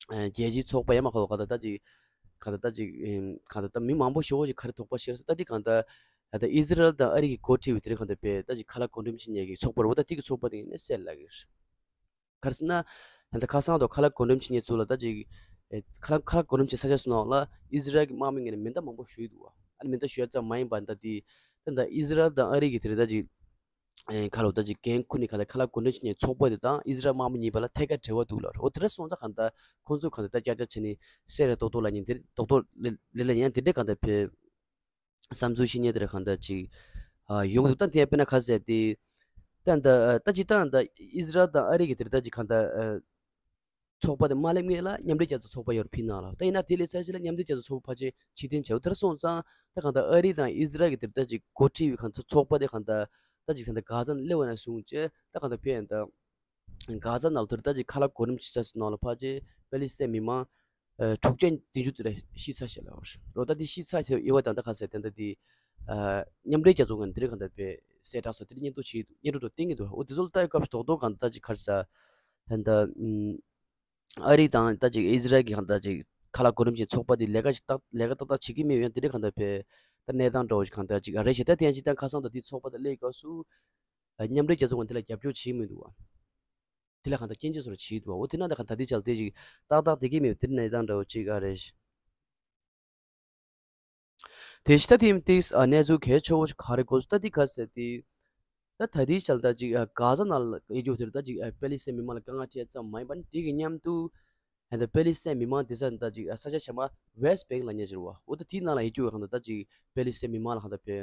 ཨེ་རྒྱལ་སྤྱིའི་ཚོགས་པ་ཡང་མ་གོ་གང་ལྟར་ད་ཅིག་གང་ལྟར་ད་ཅིག་ཨེ་གང་ལྟར་ད་མི་མང་པོ་ཞེ་པོ་ཞིག་ག་རེ་དོགས་པ་བཤད་སོང་ད་དེ་གང་ལྟར་ད་ལྟ་ཨི་ཟི་རལ་དང་ཨ་རི་གི་འགོ་ཁྲིད་པའི་དེ་རིང་གང་ལྟར་པས་ད་ཅིག་ཁ་ལག་བགོ་འགྲེམས་བྱེད་མཁན་གྱི་ཚོགས་པ་རེད་བ་ད་དེ་གི་ཚོགས་པ་དེ་ཡིན་ན་གསལ་ལ་གི་རེད། ག་རེ་ཟེར་ན་ད་ལྟ་ཁ་སང་དུ་ཁ་ལག་བགོ་འགྲེམས་བྱེད་མཁན་ཚོ་ལ་ད་ཅིག་ཨེ་ཁ་ལག་ཁ་ལག་བགོ་འགྲེམས་བྱེད་ས་ཆ་སོགས་ནང་ལ་ཨི་ཟི་རལ་གྱི་དམག་མི་ངོས་ནས་མེ་མདའ་མང་པོ་གཞུས་འདུག་བ། ཨ་ནི་མེ་མདའ་གཞུ་ཡ་ཙམ་མ་ཡིན་པ་ད་དེ་ད་ད་ཨི་ཟི་རལ་དང་ཨ་རི་གི་དེ་རེད་ད་ཅིག་ཨེ་ཁ་ལོ་ད་ཅིག་འགན་ཁུར་ནས་ག་ད་ཁ་ལག་གོ་འདྲེན་བྱེད་མཁན་ཚོགས་པ་དེ་དང་ཨི་ཟི་རལ་དམག་མི་གཉིས་བར་ལ་ཐད་ཀར་འབྲེལ་བ་འདུག་ལ། འོ་དེ་འདྲ་སོང་ཙང་ག་ད་ཁོང་ཚོ་ག་ད་ད་ཀྱག་ཀྱག་བྱས་ནས་སེ་ར་ཏོག་ཏོག་ལ་ཉན་དེ་ཏོག་ཏོག་ལེ་ལེ་ལ་ཉན་དེ་འདྲ་ག་ད་ཕེ་བསམ་ཚུལ་བཤད་མཁན་དེ་ར་གང་ལྟར་ཅིག་ཨ་ཡོང་གི་འདུག་ད་དེ་དཔེར་ན་ཁ་གསལ་ཏེ་ད་ད་ད་ཅི་ད་ད་ཨི་ཟི་རལ་དང་ཨ་རི་གི་དེར་ད་ཅིག་གང་ལྟར་ཚོགས་པ་དེ་མ་སླེབས་སྔོན་ལ་མཉམ་འབྲེལ་རྒྱལ་ཚོགས་ཚོགས་པ་ཡོར་ཕིན་ནང་ལ་ད་ཡིན་ན་དེ་ལས་ཚར་གཅིག་ལ་མཉམ་འབྲེལ་རྒྱལ་ཚོགས་ཚོགས་པ་ཕལ་ཆེར་ཕྱིར་འཐེན་བྱས་འོ་དེར་སོང་ཙང་ད་གང་ལྟར་ཨ་རི་དང་ཨི་ཟི་རལ་གི་དེར་ད་ཅིག་འགོ་ཁྲིད་པའི་གང་ལྟར་ཚོགས་པ་དེ་གང་ལྟར་ད་ཅིག་ད་ལྟ་གྷ་ཛ་ནང་སླེབས་པ་ནས་བཟུང་བྱས་ད་གང་ལྟར་ཕེ་ཡན་ད། གྷ་ཛ་ནང་ལ་དེར་ད་ཅིག་ཁ་ལག་གོ་རིམ་ཆི་ཆ་སི་ནང་ལ་ཕལ་ཆེར་པེ་ལི་སི་ཐན་མི་མང་ཨ་དྲུག་བརྒྱ་བདུན་ཅུ་དེ་རེ་ཤི་ཚར་ཤག་ལ་བར་རོ། ད་དེ་ཤི་ཚར་ཤག་ཡོད་པ་དང་ད་ག་ཟེར་དེ་འདྲ་དེ་ཨ་མཉམ་འབྲེལ་རྒྱལ་ཚོགས་ཀྱི་དེ་རིང་གང་ལྟར་པའི་གསལ་བསྒྲགས་སོགས་དེ་རིང་སྙན་ཐོ་བྱེད་སྙན་སྒྲོན་དེ་བཏིང་གི་འདུག་འོ་དེ་ཚོ་ལ་ལྟ་ཡི་སྐབས་སུ་རྡོག་རྡོག་གང་ལྟར་ད་ཅིག་ག་རེ་ཟེར་ད་ལྟ་ཨ་རི་དང་ད་ཅིག་ཨི་ཟི་རལ་གྱི་གང་ལྟར་ཅིག་ཁ་ལག་གོ་རིམ་ཅན་ཚོགས་པ་དེ་ལས་ཀ་ཞིག་ཏག་ལས་ཀ་ཏག་ཏག་བྱེད་ཀྱི་མེད་ཡང་དེ་རིང་གང་ལྟར་པའི་ད་གནས་སྟངས་འདྲ་བོ་ཞིག་གང་ལྟར་ཅིག་ཨ་རེ་ཞེ་ད་དེ་ཡང་ཅིག་ད་ཁ་སང་ད་དེ་ཚོགས་པ་དེ་སླེབས་སྐབས་སུ། མཉམ་འབྲེལ་རྒྱལ་ཚོགས་ཀྱིས་དེ་ལ་རྒྱབ་སྐྱོར་བྱེད་མི་འདུག་བ། དེ་ལ་གང་ལྟར་སྐྱོན་བརྗོད་སོགས་བྱེད་འདུག་བ། འོ་དེ་ན་ད་གང་ལྟར་དེ་ཆ་ལ་དེ་ཅིག་ཏག་ཏག་བསྡད་ཀྱི་མེད་པ་དེ་གནས་སྟངས་འདྲ་བོ་ཅིག་ཨ་རེད། དེ་ཕྱི་ད་དེ་དེ་གནས་ཚུལ་གལ་ཆེ་བོ་ཞིག་ག་རེ་གོ་སོང་ད་དེ་ག་ཟེར་དེ། ད་ད་དེ་ཆ་ལ་ད་ཅིག་གྷ་ཛ་ནང་ལ་ཡོད་རྒྱུ་དེར་ད་ཅིག་པེ་ལི་སི་ཐན་མི་མང་ལ་དཀའ་ངལ་འཕྲད་ཙམ་མ་ཡིན་པ་ནི་དེ་གི་མཉམ་དུ། ད་པེ་ལི་སི་ཐན་མི་མང་དེ་ས་ད་ཅིག་ས་ཆ་གཞན་པ་ཝེ་སི་བེང་ལ་ཉེ་ཆེར་བ། འོ་ད་དེའི་ནང་ལ་ཡོད་རྒྱུ་གང་ལྟར་ད་ཅིག་པེ་ལི་སི་ཐན་མི་མང་ལ་གང་ལྟར་པའི་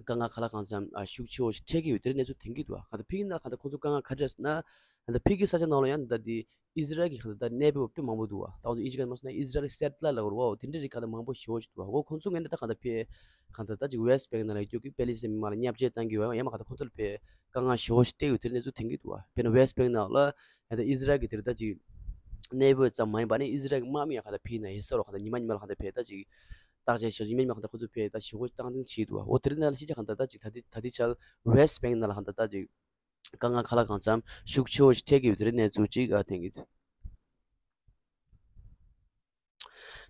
དཀའ་ངལ་ག་ལ་གང་འཚམ་ཨ་ཤུགས་ཆེ་བོ་ཞིག་འཕྲད་ཀྱི་ཡོད་དེ་རིང་གནས་ཚུལ་ཐོན་གྱི་འདུག་ཨ་གང་ལྟར་ཕ་གི་ནང་གང་ལྟར་ཁོང་ཚོ་དཀའ་ངལ་ག་རེ་རེད་ཟེར་ན། གང་ལྟར་ཕ་གི་ས་ཆ་ནང་ལ་ཡང་ད་ལྟ་དེ་ཨི་ཟི་རལ་གྱི་གང་ལྟར་ད་གནས་སྤོས་པ་དཔེ་མང་པོ་འདུག་བ། ད་ཁོང་ཚོ་ཨི་ཇི་ག་མ་སོང་ན་ཨི་ཟི་རལ་གྱི་སེ་ཊི་ལའེ་ཊི་ལ་གོ་ར་བ་དེ་འདྲ་རིགས་གང་ལྟར་མང་པོ་ཞེ་བོ་ཞིག་འདུག་བ། འོ་ཁོང་ཚོ་ངས་ད་ལྟ་གང་ལྟར་ཕེ་གང་ལྟར་ད་ཅིག་ཝེ་སི་བེང་ནང་ལ་ཡོད་རྒྱུ་གི་པེ་ལི་སི་ཐན་མི་མང་ལ་བརྙས་བཅོས་བཏང་གི་ཡོད་ཡང་མ་གང་ལྟར་ཁོང་ཚོ་ལ་ཕེ་དཀའ་ངལ་ཞེ་བོ་ཞིག་སྤྲད་ཡོད་དེ་གནས་ཚུལ་ཐོན་གྱི་འདུག་བ། དཔེར་ན་ཝེ་སི་བེང་ནང་ལ་ད་ལྟ་ཨི་ཟི་རལ་གྱི་དེ་རིང་ད་ཅིག་གནས་སྤོས་ཙམ་མ་ཡིན་པ་ནི་ཨི་ཟི་རལ་གྱི་དམག་མི་ཡང་གང་ལྟར་ཕེ་ན་ཡིན་ས་རོ་གང་ལྟར་ཉི་མ་ཉི་མ་ལ་གང་ལྟར་ཕེ་ད་ཅིག་བརྟག་དཔྱད་བྱས་ཉི་མ་ཉི་མ་གང་ལྟར་ཁོང་ཚོ་ཕེ་ད་ཞེ་བོ་ཞིག་སྟངས་འཛིན་བྱས་འདུག་བ། འོ་དེ་རིང་ནང་ལ་ཤེས་བྱ་གང་ལྟར་ད་ཅིག་ད་ལྟའི་ད་ལྟའི་ཆར་ཝེ་སི་བེང་ནང་ལ་གང་ལྟར་ད་ཅིག་དཀའ་ངལ་ག་ལ་གང་འཚམ་ཤུགས་ཆེ་བོ་ཞིག་འཕྲད་ཀྱི་ཡོད་དེ་རིང་གནས་ཚུལ་ཅིག་ཨ་ཐོན་གྱི་འདུག་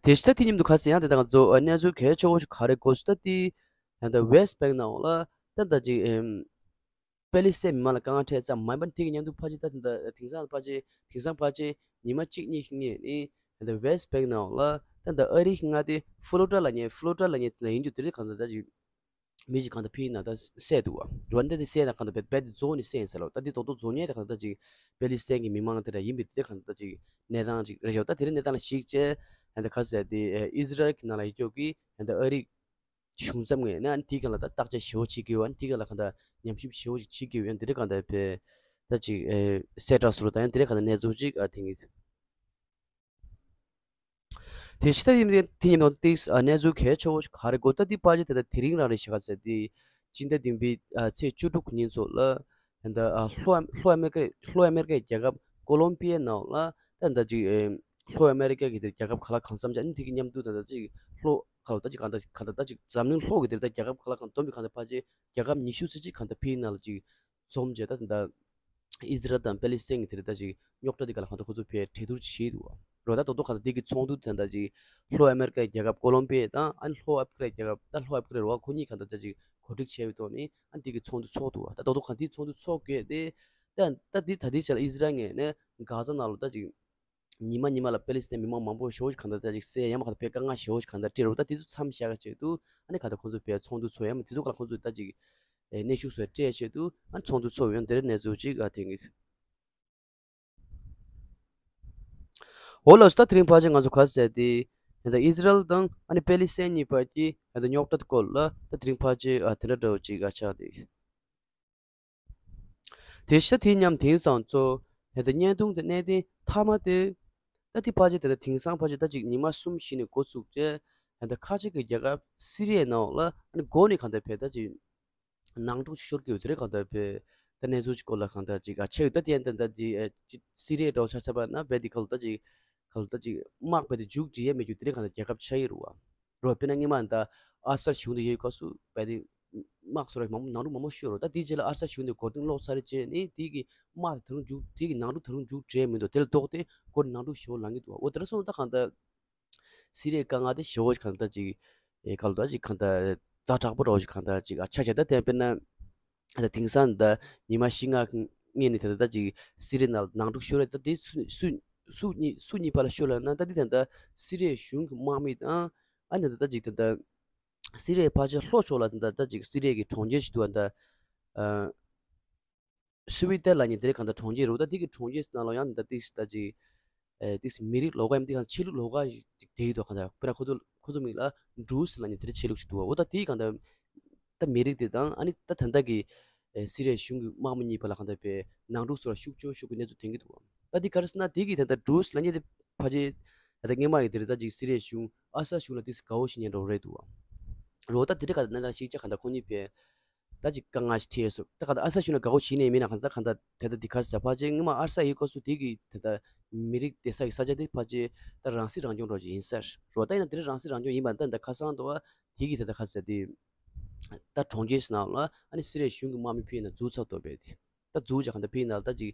དེ་ཕྱི་ད་དེ་མཉམ་དུ་ཁ་སང་ཡང་དེ་དང་ང་ཚོ་གནས་ཚུལ་གལ་ཆེ་བོ་ཞིག་ག་རེ་གོ་སོང་ད་དེ་ཡང་ད་ཝེ་སི་བེང་ནང་ལ་ད་ད་ཅིག་ཨེམ་པེ་ལི་སི་ཐན་མི་མང་ལ་དཀའ་ངལ་འཕྲད་ཙམ་མ་ཡིན་པར་དེ་གི་མཉམ་དུ་ཕལ་ཆེར་ད་དེ་འདྲ་དེང་སང་ཕལ་ཆེར་དེང་སང་ཕལ་ཆེར་ཉི་མ་གཅིག་གཉིས་ཤིག་སྔོན་ནས་ད་ད་ཝེ་སི་བེང་ནང་ལ་ད་ད་ཨ་རིའི་མངའ་སྡེ་ཕུ་ལོ་རི་ཌ་ལབ་མཁན་ཕུ་ལོ་རི་ཌ་ལབ་མཁན་དེ་ལ་ཡིན་རྒྱུ་དེ་རིང་གང་ལྟར་ད་ཅིག་མི་ཞིག་གང་ལྟར་ཕ་གིའི་ནང་ད་བསད་འདུག་བ། རུ་ཝན་ཌ་དེ་བསད་ན་གང་ལྟར་རྦད་རྦད་དེ་རྫོགས་ནས་བསད་ཡིན་ས་ལོ། ད་དེ་རྡོག་རྡོག་རྫོགས་མཁན་དེ་གང་ལྟར་ཅིག་པེ་ལི་སི་ཐན་གྱི་མི་མང་དེ་འདྲ་ཡིན་པའི་དེ་གང་ལྟར་ཅིག་གནས་སྟངས་ཅིག་རེད་ཤག་ད་དེ་རིང་གནས་སྟངས་ལ་གཞིགས་བྱས་ཡང་ད་ག་ཟེར་དེ་ཨི་ཟི་རལ་གྱི་ནང་ལ་ཡོད་རྒྱུ་གི་ཡང་ད་ཨ་རིའི་གཞུང་ཚབ་ངོས་ནས་དེའི་སྒང་ལ་ད་བརྟག་དཔྱད་ཞེ་བོ་བྱེད་ཀྱི་ཡོད། དེའི་སྒང་ལ་གང་ལྟར་ཉམས་ཞིབ་ཞེ་བོ་ཞིག་བྱེད་ཀྱི་ཡོད། ཡང་དེ་རིང་གང་ལྟར་པའི་ད་ཅིག་གསལ་བསྒྲགས་སུ་རུ་ད་ཡང་དེ་རིང་གང་ལྟར་གནས་ཚུལ་ཅིག་ཨ་ཐོན་གྱི་འདུག་དེ་ཕྱི་ད་ཡིན་དེ་ཉིན་ནོ་ཏིག་གནས་ཚུལ་གལ་ཆེ་བོ་ཞིག་ག་རེ་གོ་ད་དེ་ཕལ་ཆེར་དེ་ད་དེ་རིང་རང་རེད་ཤག་ཟེར་དེ་སྤྱི་ཟླ་བདུན་པའི་ཨ་ཚེས་བཅུ་དྲུག་ཉིན་ཚོ་ལ་ད་ལྟ་ཨ་ལྷོ་ཨ་ལྷོ་ཨ་མེ་རི་ཀ་ལྷོ་ཨ་མེ་རི་ཀའི་རྒྱལ་ཁབ་ཀོ་ལོམ་པི་ཡའི་ནང་ལ་ད་ད་ཅིག་ཨེ་ལྷོ་ཨ་མེ་རི་ཀ་གི་དེ་རྒྱལ་ཁབ་ག་ལ་གང་འཚམ་ཅིག་ཨ་ནི་དེ་གི་མཉམ་དུ་ད་ད་ཅིག་ལྷོ་ག་ལ་ད་ཅིག་གང་ད་ག་ད་ད་ཅིག་འཛམ་གླིང་ལྷོ་གི་དེ་ད་རྒྱལ་ཁབ་ག་ལ་གང་བསྡོམས་པའི་གང་ད་ཕལ་ཆེར་རྒྱལ་ཁབ་ཉི་ཤུ་ཙམ་ཅིག་གང་ད་ཕ་གིའི་ནང་ལ་ཅིག་འཛོམས་བྱས་ད་ད་ད། ཨི་ཟི་རལ་དང་པེ་ལི་སི་ཐན་གྱི་དེ་རིང་ད་ཅིག་རྙོག་དྲ་དེ་ག་ལ་གང་ལྟར་ཁོ་ཚོ་ཕར་གྲོས་བསྡུར་བྱེད་འདུག་བ། རོ་ད་རྡོག་རྡོག་གང་ལྟར་དེ་གི་ཚོགས་འདུ་དེ་འདྲ་ཅིག་ལྷོ་ཨ་མེ་རི་ཀའི་རྒྱལ་ཁབ་ཀོ་ལོམ་པི་ཡ་དང་ཨ་ནི་ལྷོ་ཨ་ཕི་རི་ཀའི་རྒྱལ་ཁབ་ད་ལྷོ་ཨ་ཕི་རི་ཀའི་རོ་ཁོ་གཉིས་གང་ལྟར་ད་ཅིག་གོ་སྒྲིག་བྱས་པའི་ཐོག་ནས་ཨ་ནི་དེ་གི་ཚོགས་འདུ་ཚོགས་འདུག་བ། ད་རྡོག་རྡོག་གང་དེའི་ཚོགས་འདུ་ཚོགས་དགོས་ཏེ་ད་ད་དེ་ད་ལྟའི་ཆར་ཨི་ཟི་རལ་ངོས་ནས་གྷ་ཛ་ནང་ལ་ད་ཅིག་ཉི་མ་ཉི་མ་ལ་པེ་ལི་སི་ཐན་མི་མང་མང་པོ་ཞེ་པོ་ཞིག་གང་ལྟར་ད་ཅིག་བསད་ཡང་མ་གང་ལྟར་ཕར་དཀའ་ངལ་ཞེ་པོ་ཞིག་གང་ལྟར་སྤྲད་རོ། ད་དེ་ཚོ་མཚམས་བཞག་ག་ཆེད་དུ་ཨ་ནི་གང་ལྟར་ཁོང་ཚོ་ཕར་ཚོགས་འདུ་ཚོགས་ཡང་མ་དེ་ཚོ་ག་ལ་ཁོང་ཚོ་ད་ཅིག་གནས་ཤུགས་སུ་སྤྲད་ཆེད་དུ་ཨ་ཚོགས་འདུ་ཚོགས་ཡོང་དེར་གནས་ཚུལ་ཅིག་ཨ་ཐོན་གྱི་འོ་ལགས་སོ། ད་དེ་རིང་ཕལ་ཆེར་ང་ཚོ་ག་ཟེར་ཏེ་ད་ཨི་ཟི་རལ་དང་ཨ་ནི་པེ་ལི་སི་ཐན་གཉིས་བར་གྱི་ད་རྙོག་དྲ་སྐོར་ལ་ད་དེ་རིང་ཕལ་ཆེར་ཨ་དེ་འདྲ་འདྲ་བོ་ཅིག་ཨ་ཆགས་ཏེ། དེ་ཤ་དེ་མཉམ་དེང་སང་ཚོ་ད་བརྙན་ཐུང་དེ་གནད་དོན་མཐའ་མ་དེ་ད་དེ་ཕལ་ཆེར་ད་དེང་སང་ཕལ་ཆེར་ད་ཅིག་ཉི་མ་གསུམ་བཞི་ནས་འགོ་བཙུགས་རྗེས་ད་ཁ་ཆེ་གི་རྒྱལ་ཁབ་སི་རི་ཡའི་ནང་ལ་ཨ་ནི་འགོ་ནས་གང་ལྟར་ཕར་ད་ཅིག་ནང་འཁྲུག་ཤོར་གྱི་ཡོད་དེ་རེད། གང་ལྟར་ཕར་ད་གནས་ཚུལ་ཅིག་སྐོར་ལ་གང་ལྟར་ཅིག་ཨ་ཆེ་ཡོད་ད་དེ་ཡན་ད་ད་ཅིག་སི་རི་ཡའི་འགྲོ་ཆ་ཆ་པ་ན་བས་དེ་ཁ་ལོ་ད་ཅིག་གང་ལྟར་ཅིག་དམག་རྦད་དེ་མཇུག་སྒྲིལ་ཡས་མེད་རྒྱུ་དེ་རིང་གང་ལྟར་རྒྱལ་ཁབ་ཆགས་ཡོད་རེད་བ། རོ་དཔེར་ན་སྔོན་མ་ད་ཨ་སར་གཞུང་དུ་ཡོད་སྐབས་སུ་རྦད་དེ་དམག་སོགས་ར་མང་ནང་འཁྲུག་མང་པོ་ཤོར་རོ། ད་དེའི་རྗེས་ལ་ཨ་སར་གཞུང་དེ་མགོ་རྟིང་སློག་ཚར་རྗེས་ནི་དེ་གི་དམག་དེ་ད་རུང་མཇུག་དེ་གི་ནང་འཁྲུག་ད་རུང་མཇུག་སྒྲིལ་མི་འདུག་དེ་ལ་ལྡོག་སྟེ་སྐོར་ནང་འཁྲུག་ཞེ་པོ་ལངས་ཀྱི་འདུག་འོ་དེ་འདྲ་སོང་ད་གང་ལྟར་སི་རི་ཡའི་དཀའ་ངལ་དེ་ཞེ་པོ་ཞིག་གང་ལྟར་ཅིག་ཨེ་ག་ལ་ད་ཅིག་གང་ལྟར་ཛ་དྲག་པོ་འདྲ་བོ་ཞིག་གང་ལྟར་ཅིག་ཨ་ཆགས་ཆགས་ད་དེ་དཔེར་ན། ད་དེང་སང་ད་ཉི་མ་བཞི་ལྔ་སྔོན་ནས་ད་ལྟ་ད་ཅིག་སི་རི་ནང་ནང་འཁྲུག་ཤོར་རེད། ད་དེ་སུ་སུ་སུ་གཉིས་སུ་གཉིས་བར་ལ་ཤོར་ལ་ན་ད་དེ་ད་ལྟ་སི་རི་གཞུང་གི་དམག་མི་དང་ཨ་ནི་ད་ལྟ་ད་ཅིག་ད་ལྟ་ སི་རི་ཡའི་ཕལ་ཆེར་ལྷོ་ཕྱོགས་ལ་ད་ད་ཅིག་སི་རི་ཡ་གི་གྲོང་ཁྱེར་ཞིག་འདུག་པ། ད་ཨ་སུ་བི་ཏེ་ལབ་མཁན་དེ་རིང་གང་ལྟར་གྲོང་ཁྱེར་རེད་པ། ད་དེ་གི་གྲོང་ཁྱེར་ནང་ལ་ཡང་ད་ཏིག་ད་ཅིག་ཨེ་ཏིག་མི་རིགས་ལོགས་ཀ་ཡང་ཏིག་གང་ཆོས་ལུགས་ལོགས་ཀ་ཞིག་ཅིག་དེ་ཡིན་འདུག་གང་ལྟར་དཔེར་ན་ཁོ་ཚོ་ཁོ་ཚོ་མིང་ལ་ཌུ་རུ་སི་ལབ་མཁན་དེ་འདྲ་ཆོས་ལུགས་ཤིག་འདུག་པ། འོ་ད་དེ་གང་ལྟར་ད་མི་རིགས་དེ་དང་ཨ་ནི་ད་ད་ལྟ་གི་ཨེ་སི་རི་ཡའི་གཞུང་གི་དམག་མི་གཉིས་བར་ལ་གང་ལྟར་པའི་ནང་འཁྲུག་སོགས་ལ་ཤུགས་ཆེན་པོ་ཤུགས་ཀྱི་གནས་ཚུལ་ཐོན་གྱི་འདུག་པ། ད་འདི་ག་རེ་ཟེར་ན་དེ་གི་ད་ལྟ་ཌུ་རུ་སི་ལབ་མཁན་དེ་ཕལ་ཆེར་ད་ལྟ་སྔོན་མ་ཡི་དེ་རེད། ད་ཅིག་སི་རི་ཡའི་གཞུང་ཨ་སད་གཞུང་ལ་ཏིག་དགའ་བོ་བྱེད་མཁན་འདྲ་བོ་རེད་འདུག་པ། རོ་ད་དེ་འདྲ་ག་ད་ན་ད་ཞིག་ཅག་གང་ལྟར་ཁོང་གཉིས་པའི་ད་ཅིག་དཀའ་ངལ་ཞིག་འཕྲད་སོང་། ད་ག་ད་ཨ་སད་གཞུང་ལ་དགའ་བོ་བྱེད་ནས་མིན་ན་གང་ད་གང་ད་དེ་ད་འདི་ག་རེ་ཟེར་ཕལ་ཆེར་སྔོན་མ་ཨར་སད་ཡི་གོ་སུ་དེ་གི་ད་ད་མི་རིགས་དེ་ས་གི་ས་ཆ་དེ་ཕལ་ཆེར་ད་རང་སྲིད་རང་སྐྱོང་འདྲ་བོ་ཅིག་ཡིན་ས་རེད། རོ་ད་ཡིན་ན་དེ་འདྲ་རང་སྲིད་རང་སྐྱོང་ཡིན་པ་ད་ད་ཁ་སང་དུ་བ་དེ་གི་ད་ད་ག་རེ་ཟེར་དེ་ད་གྲོང་ཁྱེར་ཞིག་ནང་ལ་ཨ་ནི་སི་རི་ཡའི་གཞུང་གི་དམག་མི་ཕེབས་ནས་འཛུལ་ཚར་འདུག་པས། དེ་ད་འཛུལ་བྱས་གང་ལྟར་ཕེབས་ནས་ད་ཅིག་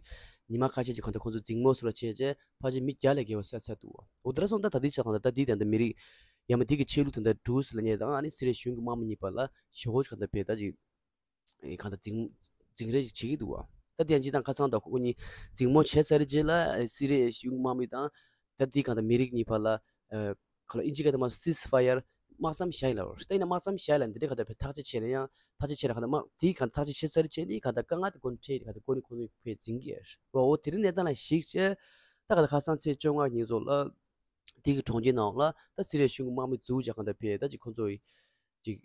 ཉི་མ་ཁ་ཤས་ཅིག་གང་ལྟར་ཁོང་ཚོ་འཛིང་མོ་སོགས་ལ་བྱས་རྗེས་ཕལ་ཆེར་མི་བརྒྱ་ལས་བརྒལ་བ་བསད་ཚར་འདུག་པ། འོ་དེ་འདྲ་སོང་ད་ད་ལྟའི་ཆ་གང་ལྟར་ད་འདི་ད་ལྟ་མི་རིགས་ཡང་མ་དེ་གི་ཆོས་ལུགས་དེ་འདྲ་ཌུ་རུ་སི་ལབ་མཁན་དང་ཨ་ནི་སི་རི་ཡའི་གཞུང་གི་དམག་མི་གཉིས་བར་ལ་ཞོག་ཁོག་ཅིག་གང་ལྟར་ཕེབས་ད་ཅིག་ཨེ་གང་ལྟར་འཛིང་འཛིང་རེས་ཅིག་བྱེད་ཀྱི་འདུག་པ། ད་དེ་ཡང་ཅིག་དང་ཁ་སང་དུ་ཁོ་གཉིས་འཛིང་མོ་བྱས་ཚར་རྗེས་ལ་ཨེ་སི་རི་ཡའི་གཞུང་དམག་མི་དང་ད་དེ་གང་ལྟར་མི་རིགས་གཉིས་བར་ལ་ཨེ་ག་ལ་ཨིན་ཇི་སྐད་དུ་མ་སི་སི་ཕ་ཡར་དམག་མཚམས་བཞག་ཡིན་ལབ་རེད། ད་ཡིན་ན་དམག་མཚམས་བཞག་ཡིན་ལབ་འདི་འདྲའི་གང་ལྟར་བས་ཐག་གཅོད་བྱས་ན་ཡང་ཐག་གཅོད་བྱས་ན་གང་ལྟར་དམག་དེའི་གང་ཐག་གཅོད་བྱས་ཚར་རྗེས་ནི་གང་ལྟར་དཀའ་ངལ་དེ་ཁོ་ནས་འཕྲད་དེ་གང་ལྟར་ཁོ་ནི་ཁོ་ནི་ཕར་འཛིང་གི་རེད་པ། འོ་དེ་རིང་གནས་སྟངས་ལ་གཞིགས་བྱས་ད་གང་ལྟར་ཁ་སང་ཚེས་བཅོ་ལྔ་ཉིན་ཚོ་ལ་དེ་གི་གྲོང་ཁྱེར་ནང་ལ་ད་སི་རི་ཡའི་གཞུང་གི་དམག་མི་འཛུལ་བྱས་གང་ལྟར་ཕེབས་ད་ཅིག་ཁོ་ཚོ་ཡི་ཅིག་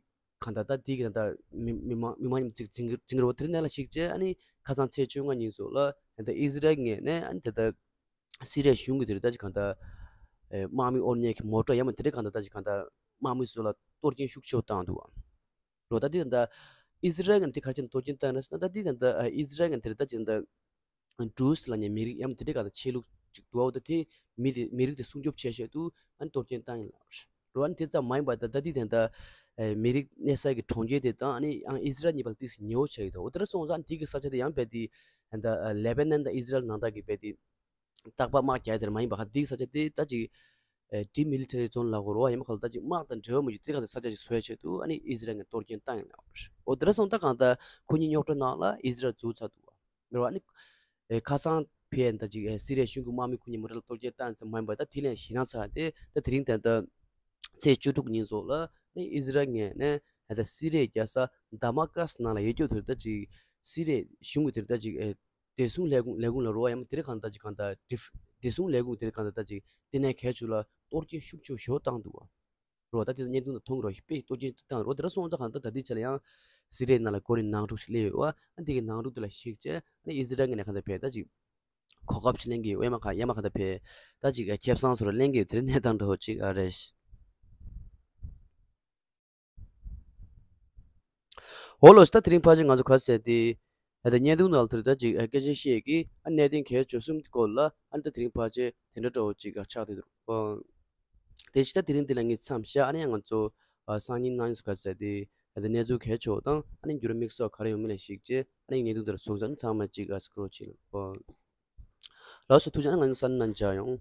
གང་ལྟར་ད་དེ་གི་ད་ལྟ་མི་མི་མང་མི་མང་ཉིད་ཅིག་འཛིང་འཛིང་རོགས་དེ་རིང་གནས་ལ་གཞིགས་བྱས་ཨ་ནི་ཁ་སང་ཚེས་བཅོ་ལྔ་ཉིན་ཚོ་ལ་ད་ལྟ་ཨི་ཟི་རལ་ངོས་ནས་ཨ་ནི་ད་ལྟ་སི་རི་ཡའི་གཞུང་གི་དེ་རིང་ད་ཅིག་གང་ལྟར་ཨེ་དམག་མི་དབོར་མཁན་གྱི་མོ་ཊ་ཡང་མིན་དེ་རིང་གང་ལྟར་ད་ཅིག་གང་ལྟར་དམག་མི་ཚོ་ལ་གཏོར་སྐྱོན་ཤུགས་ཆེ་བོ་བཏང་འདུག་པ། རོ་ད་དེ་ད་ལྟ་ཨི་ཟི་རལ་ངོས་ནས་དེ་ག་རེ་བྱས་ནས་གཏོར་སྐྱོན་བཏང་ན་ཟེར་ན་ད་དེ་ད་ལྟ་ཨི་ཟི་རལ་ངོས་ནས་དེ་རིང་ད་ཅིག་ད་ལྟ་ཌུ་རུ་སི་ལབ་མཁན་མི་རིགས་ཡང་མིན་དེ་འདྲའི་ག་ད་ཆོས་ལུགས་ཅིག་འདུག་པ། འོ་ད་དེ་མི་དེ་མི་རིགས་དེ་སྲུང་སྐྱོབ་བྱེད་ཆེད་དུ་ཨ་ནི་གཏོར་སྐྱོན་བཏང་ཡིན་ལབ་རེད། འོ་ཨ་ནི་དེ་ཙམ་མ་ཡིན་པར་ད་ད་འདི་དེ་འདྲ་ཨེ་མི་རིགས་གནས་ས་གི་གྲོང་ཁྱེར་དེ་དང་ཨ་ནི་ཡང་ཨི་ཟི་རལ་གཉིས་བར་ཏོག་ཙམ་ཉེ་བོ་ཆགས་ཡོད་དོ། འོ་དེ་འདྲ་སོང་ཙང་འདི་གི་ས་ཆ་དེ་ཡང་རྦད་དེ་ད་ལེ་བྷ་ནན་དང་ཨི་ཟི་རལ་ནང་ད་གི་རྦད་དེ་རྟག་པར་དམག་རྒྱག་དེ་མ་ཡིན་པ་ག་འདི་གི་ས་ཆ་དེ་ད་ཅིག་ཨེ་ཌི་མི་ལི་ཊ་རི་ཛོན་ལབ་དགོས་རེད་པ། ཡང་མིན་ག་ལ་ད་ཅིག་དམག་དང་འབྲེལ་བ་མེད་རྒྱུ་དེ་ག་ད་ས་ཆ་ཞིག་བཟོ་ཡ་ཆེད་དུ་ཨ་ནི་ཨི་ཟི་རལ་ངོས་གཏོར་སྐྱོན་བཏང་ཡིན་ལབ་རེད། འོ་དེ་འདྲ་སོང་ད་གང་ལྟར་ཁོ་གཉིས་རྙོག་དྲ་ནང་ལ་ཨི་ཟི་རལ་འཛུལ་ཚར་འདུག་པ། འདི་རུ་ཨ་ནི་ཨེ་ཁ་སང་ཕེབས་ད་ཅིག་ཨེ་སི་རི་ཡའི་གཞུང་གི་དམག་མི་ཁོ་གཉིས་མོ་ཊ་ལ་གཏོར་སྐྱོན་བཏང་ཙམ་མ་ཡིན་པར་ད་དེ་ལས་ཞེད་སྣང་ཚ་དེ་ད་དེ་རིང་ད་ལྟ་ཚེས་བཅུ་དྲུག་ཉིན་ཚོ་ལ་ནི་ཨི་ཟི་རལ་ངོས་ནས་ད་ལྟ་སི་རི་ཡའི་རྒྱལ་ས་དཱ་མ་ཀ་སི་ནང་ལ་ཡོད་རྒྱུ་དེར་ད་ཅིག་སི་རི་ཡའི་གཞུང་གི་དེར་ད་ཅིག་ཨེ་བདེ་སྲུང་ལས་ཁུངས་ལས་ཁུངས་ལ་རོ་ཡང་དེ་རིང་གང་ད་ཅིག་གང་ད་བདེ་སྲུང་ལས་ཁུངས་དེ་རིང་གང་ད་ད་ཅིག་ལྟེ་གནས་གལ་ཆེ་ལ་གཏོར་སྐྱོན་ཤུགས་ཆེ་ཤོས་བཏང་འདུག་པ། རོ་ད་དེ་ཚོ་བརྙན་ཐུང་དང་མཐོང་གི་རོ་དཔེ་གཏོར་སྐྱོན་བཏང་རོ་དེ་འདྲ་སོང་ཙང་གང་ལྟར་ད་ལྟའི་ཆ་ལ་ཡང་སི་རི་ཡའི་ནང་ལ་ཁོ་རང་ནང་འཁྲུག་ཞིག་སླེབས་ཡོད་པ། ཨ་འདི་གི་ནང་འཁྲུག་དེ་ལ་གཞིགས་བྱས་ཨ་ནི་ཨི་ཟི་རལ་ངོས་ནས་གང་ལྟར་ཕེབས་ད་ཅིག་གོ་སྐབས་ཤིག་ལེན་གི་ཡོད་ཡ་མ་ག་ཡ་མ་གང་ལྟར་ཕེབས་ད་ཅིག་ཁེ་བཟང་ཚོར་ལེན་གི་ཡོད་དེ་རིང་གནས་སྟངས་འདྲ་བོ་ཅིག་ཨ་རེད། འོ་ལོ་ད་དེ་རིང་ཕལ་ཆེར་ང་ཚོ་ག་ཟེར་ཏེ། ཨ་ད་བརྙན་ཐུང་ནང་ལ་དེར་ད་ཅིག་ཨ་སྐད་ཆ་བཤད་ཀྱི་ཨ་གནད་དོན་གལ་ཆེ་གསུམ་སྐོར་ལ་ཨ་ད་དེ་རིང་ཕལ་ཆེར་དེ་འདྲ་འདྲ་བོ་ཅིག་ཨ་ཆགས་བསྡད་འདུག་ཨ་དེ་ཕྱི་ད་དེ་རིང་འདི་ལ་ངས་མཚམས་བཞག་ཨ་ནི་ཡང་ང་ཚོ་ཨ་སང་ཉིན་གནངས་ཉིན་སུ་ག་ཟེར་ཏེ་ཨ་ད་གནས་ཚུལ་གལ་ཆེ་བ་དང་ཨ་ནི་འགྱུར་བ་དམིགས་བསལ་ག་རེ་ཡོང་མིན་ལ་གཞིགས་བྱས་ཨ་ནི་བརྙན་ཐུང་འདི་ལ་ཚོགས་ཙམ་ཚང་མ་ཅིག་ཨ་སྐོར་བྱེད་ལ་ཨ་ལགས་སོ་ཐུགས་རྗེ་ཆེ། ང་ཚོ་ས་ནང་མཇལ་ཡོང་།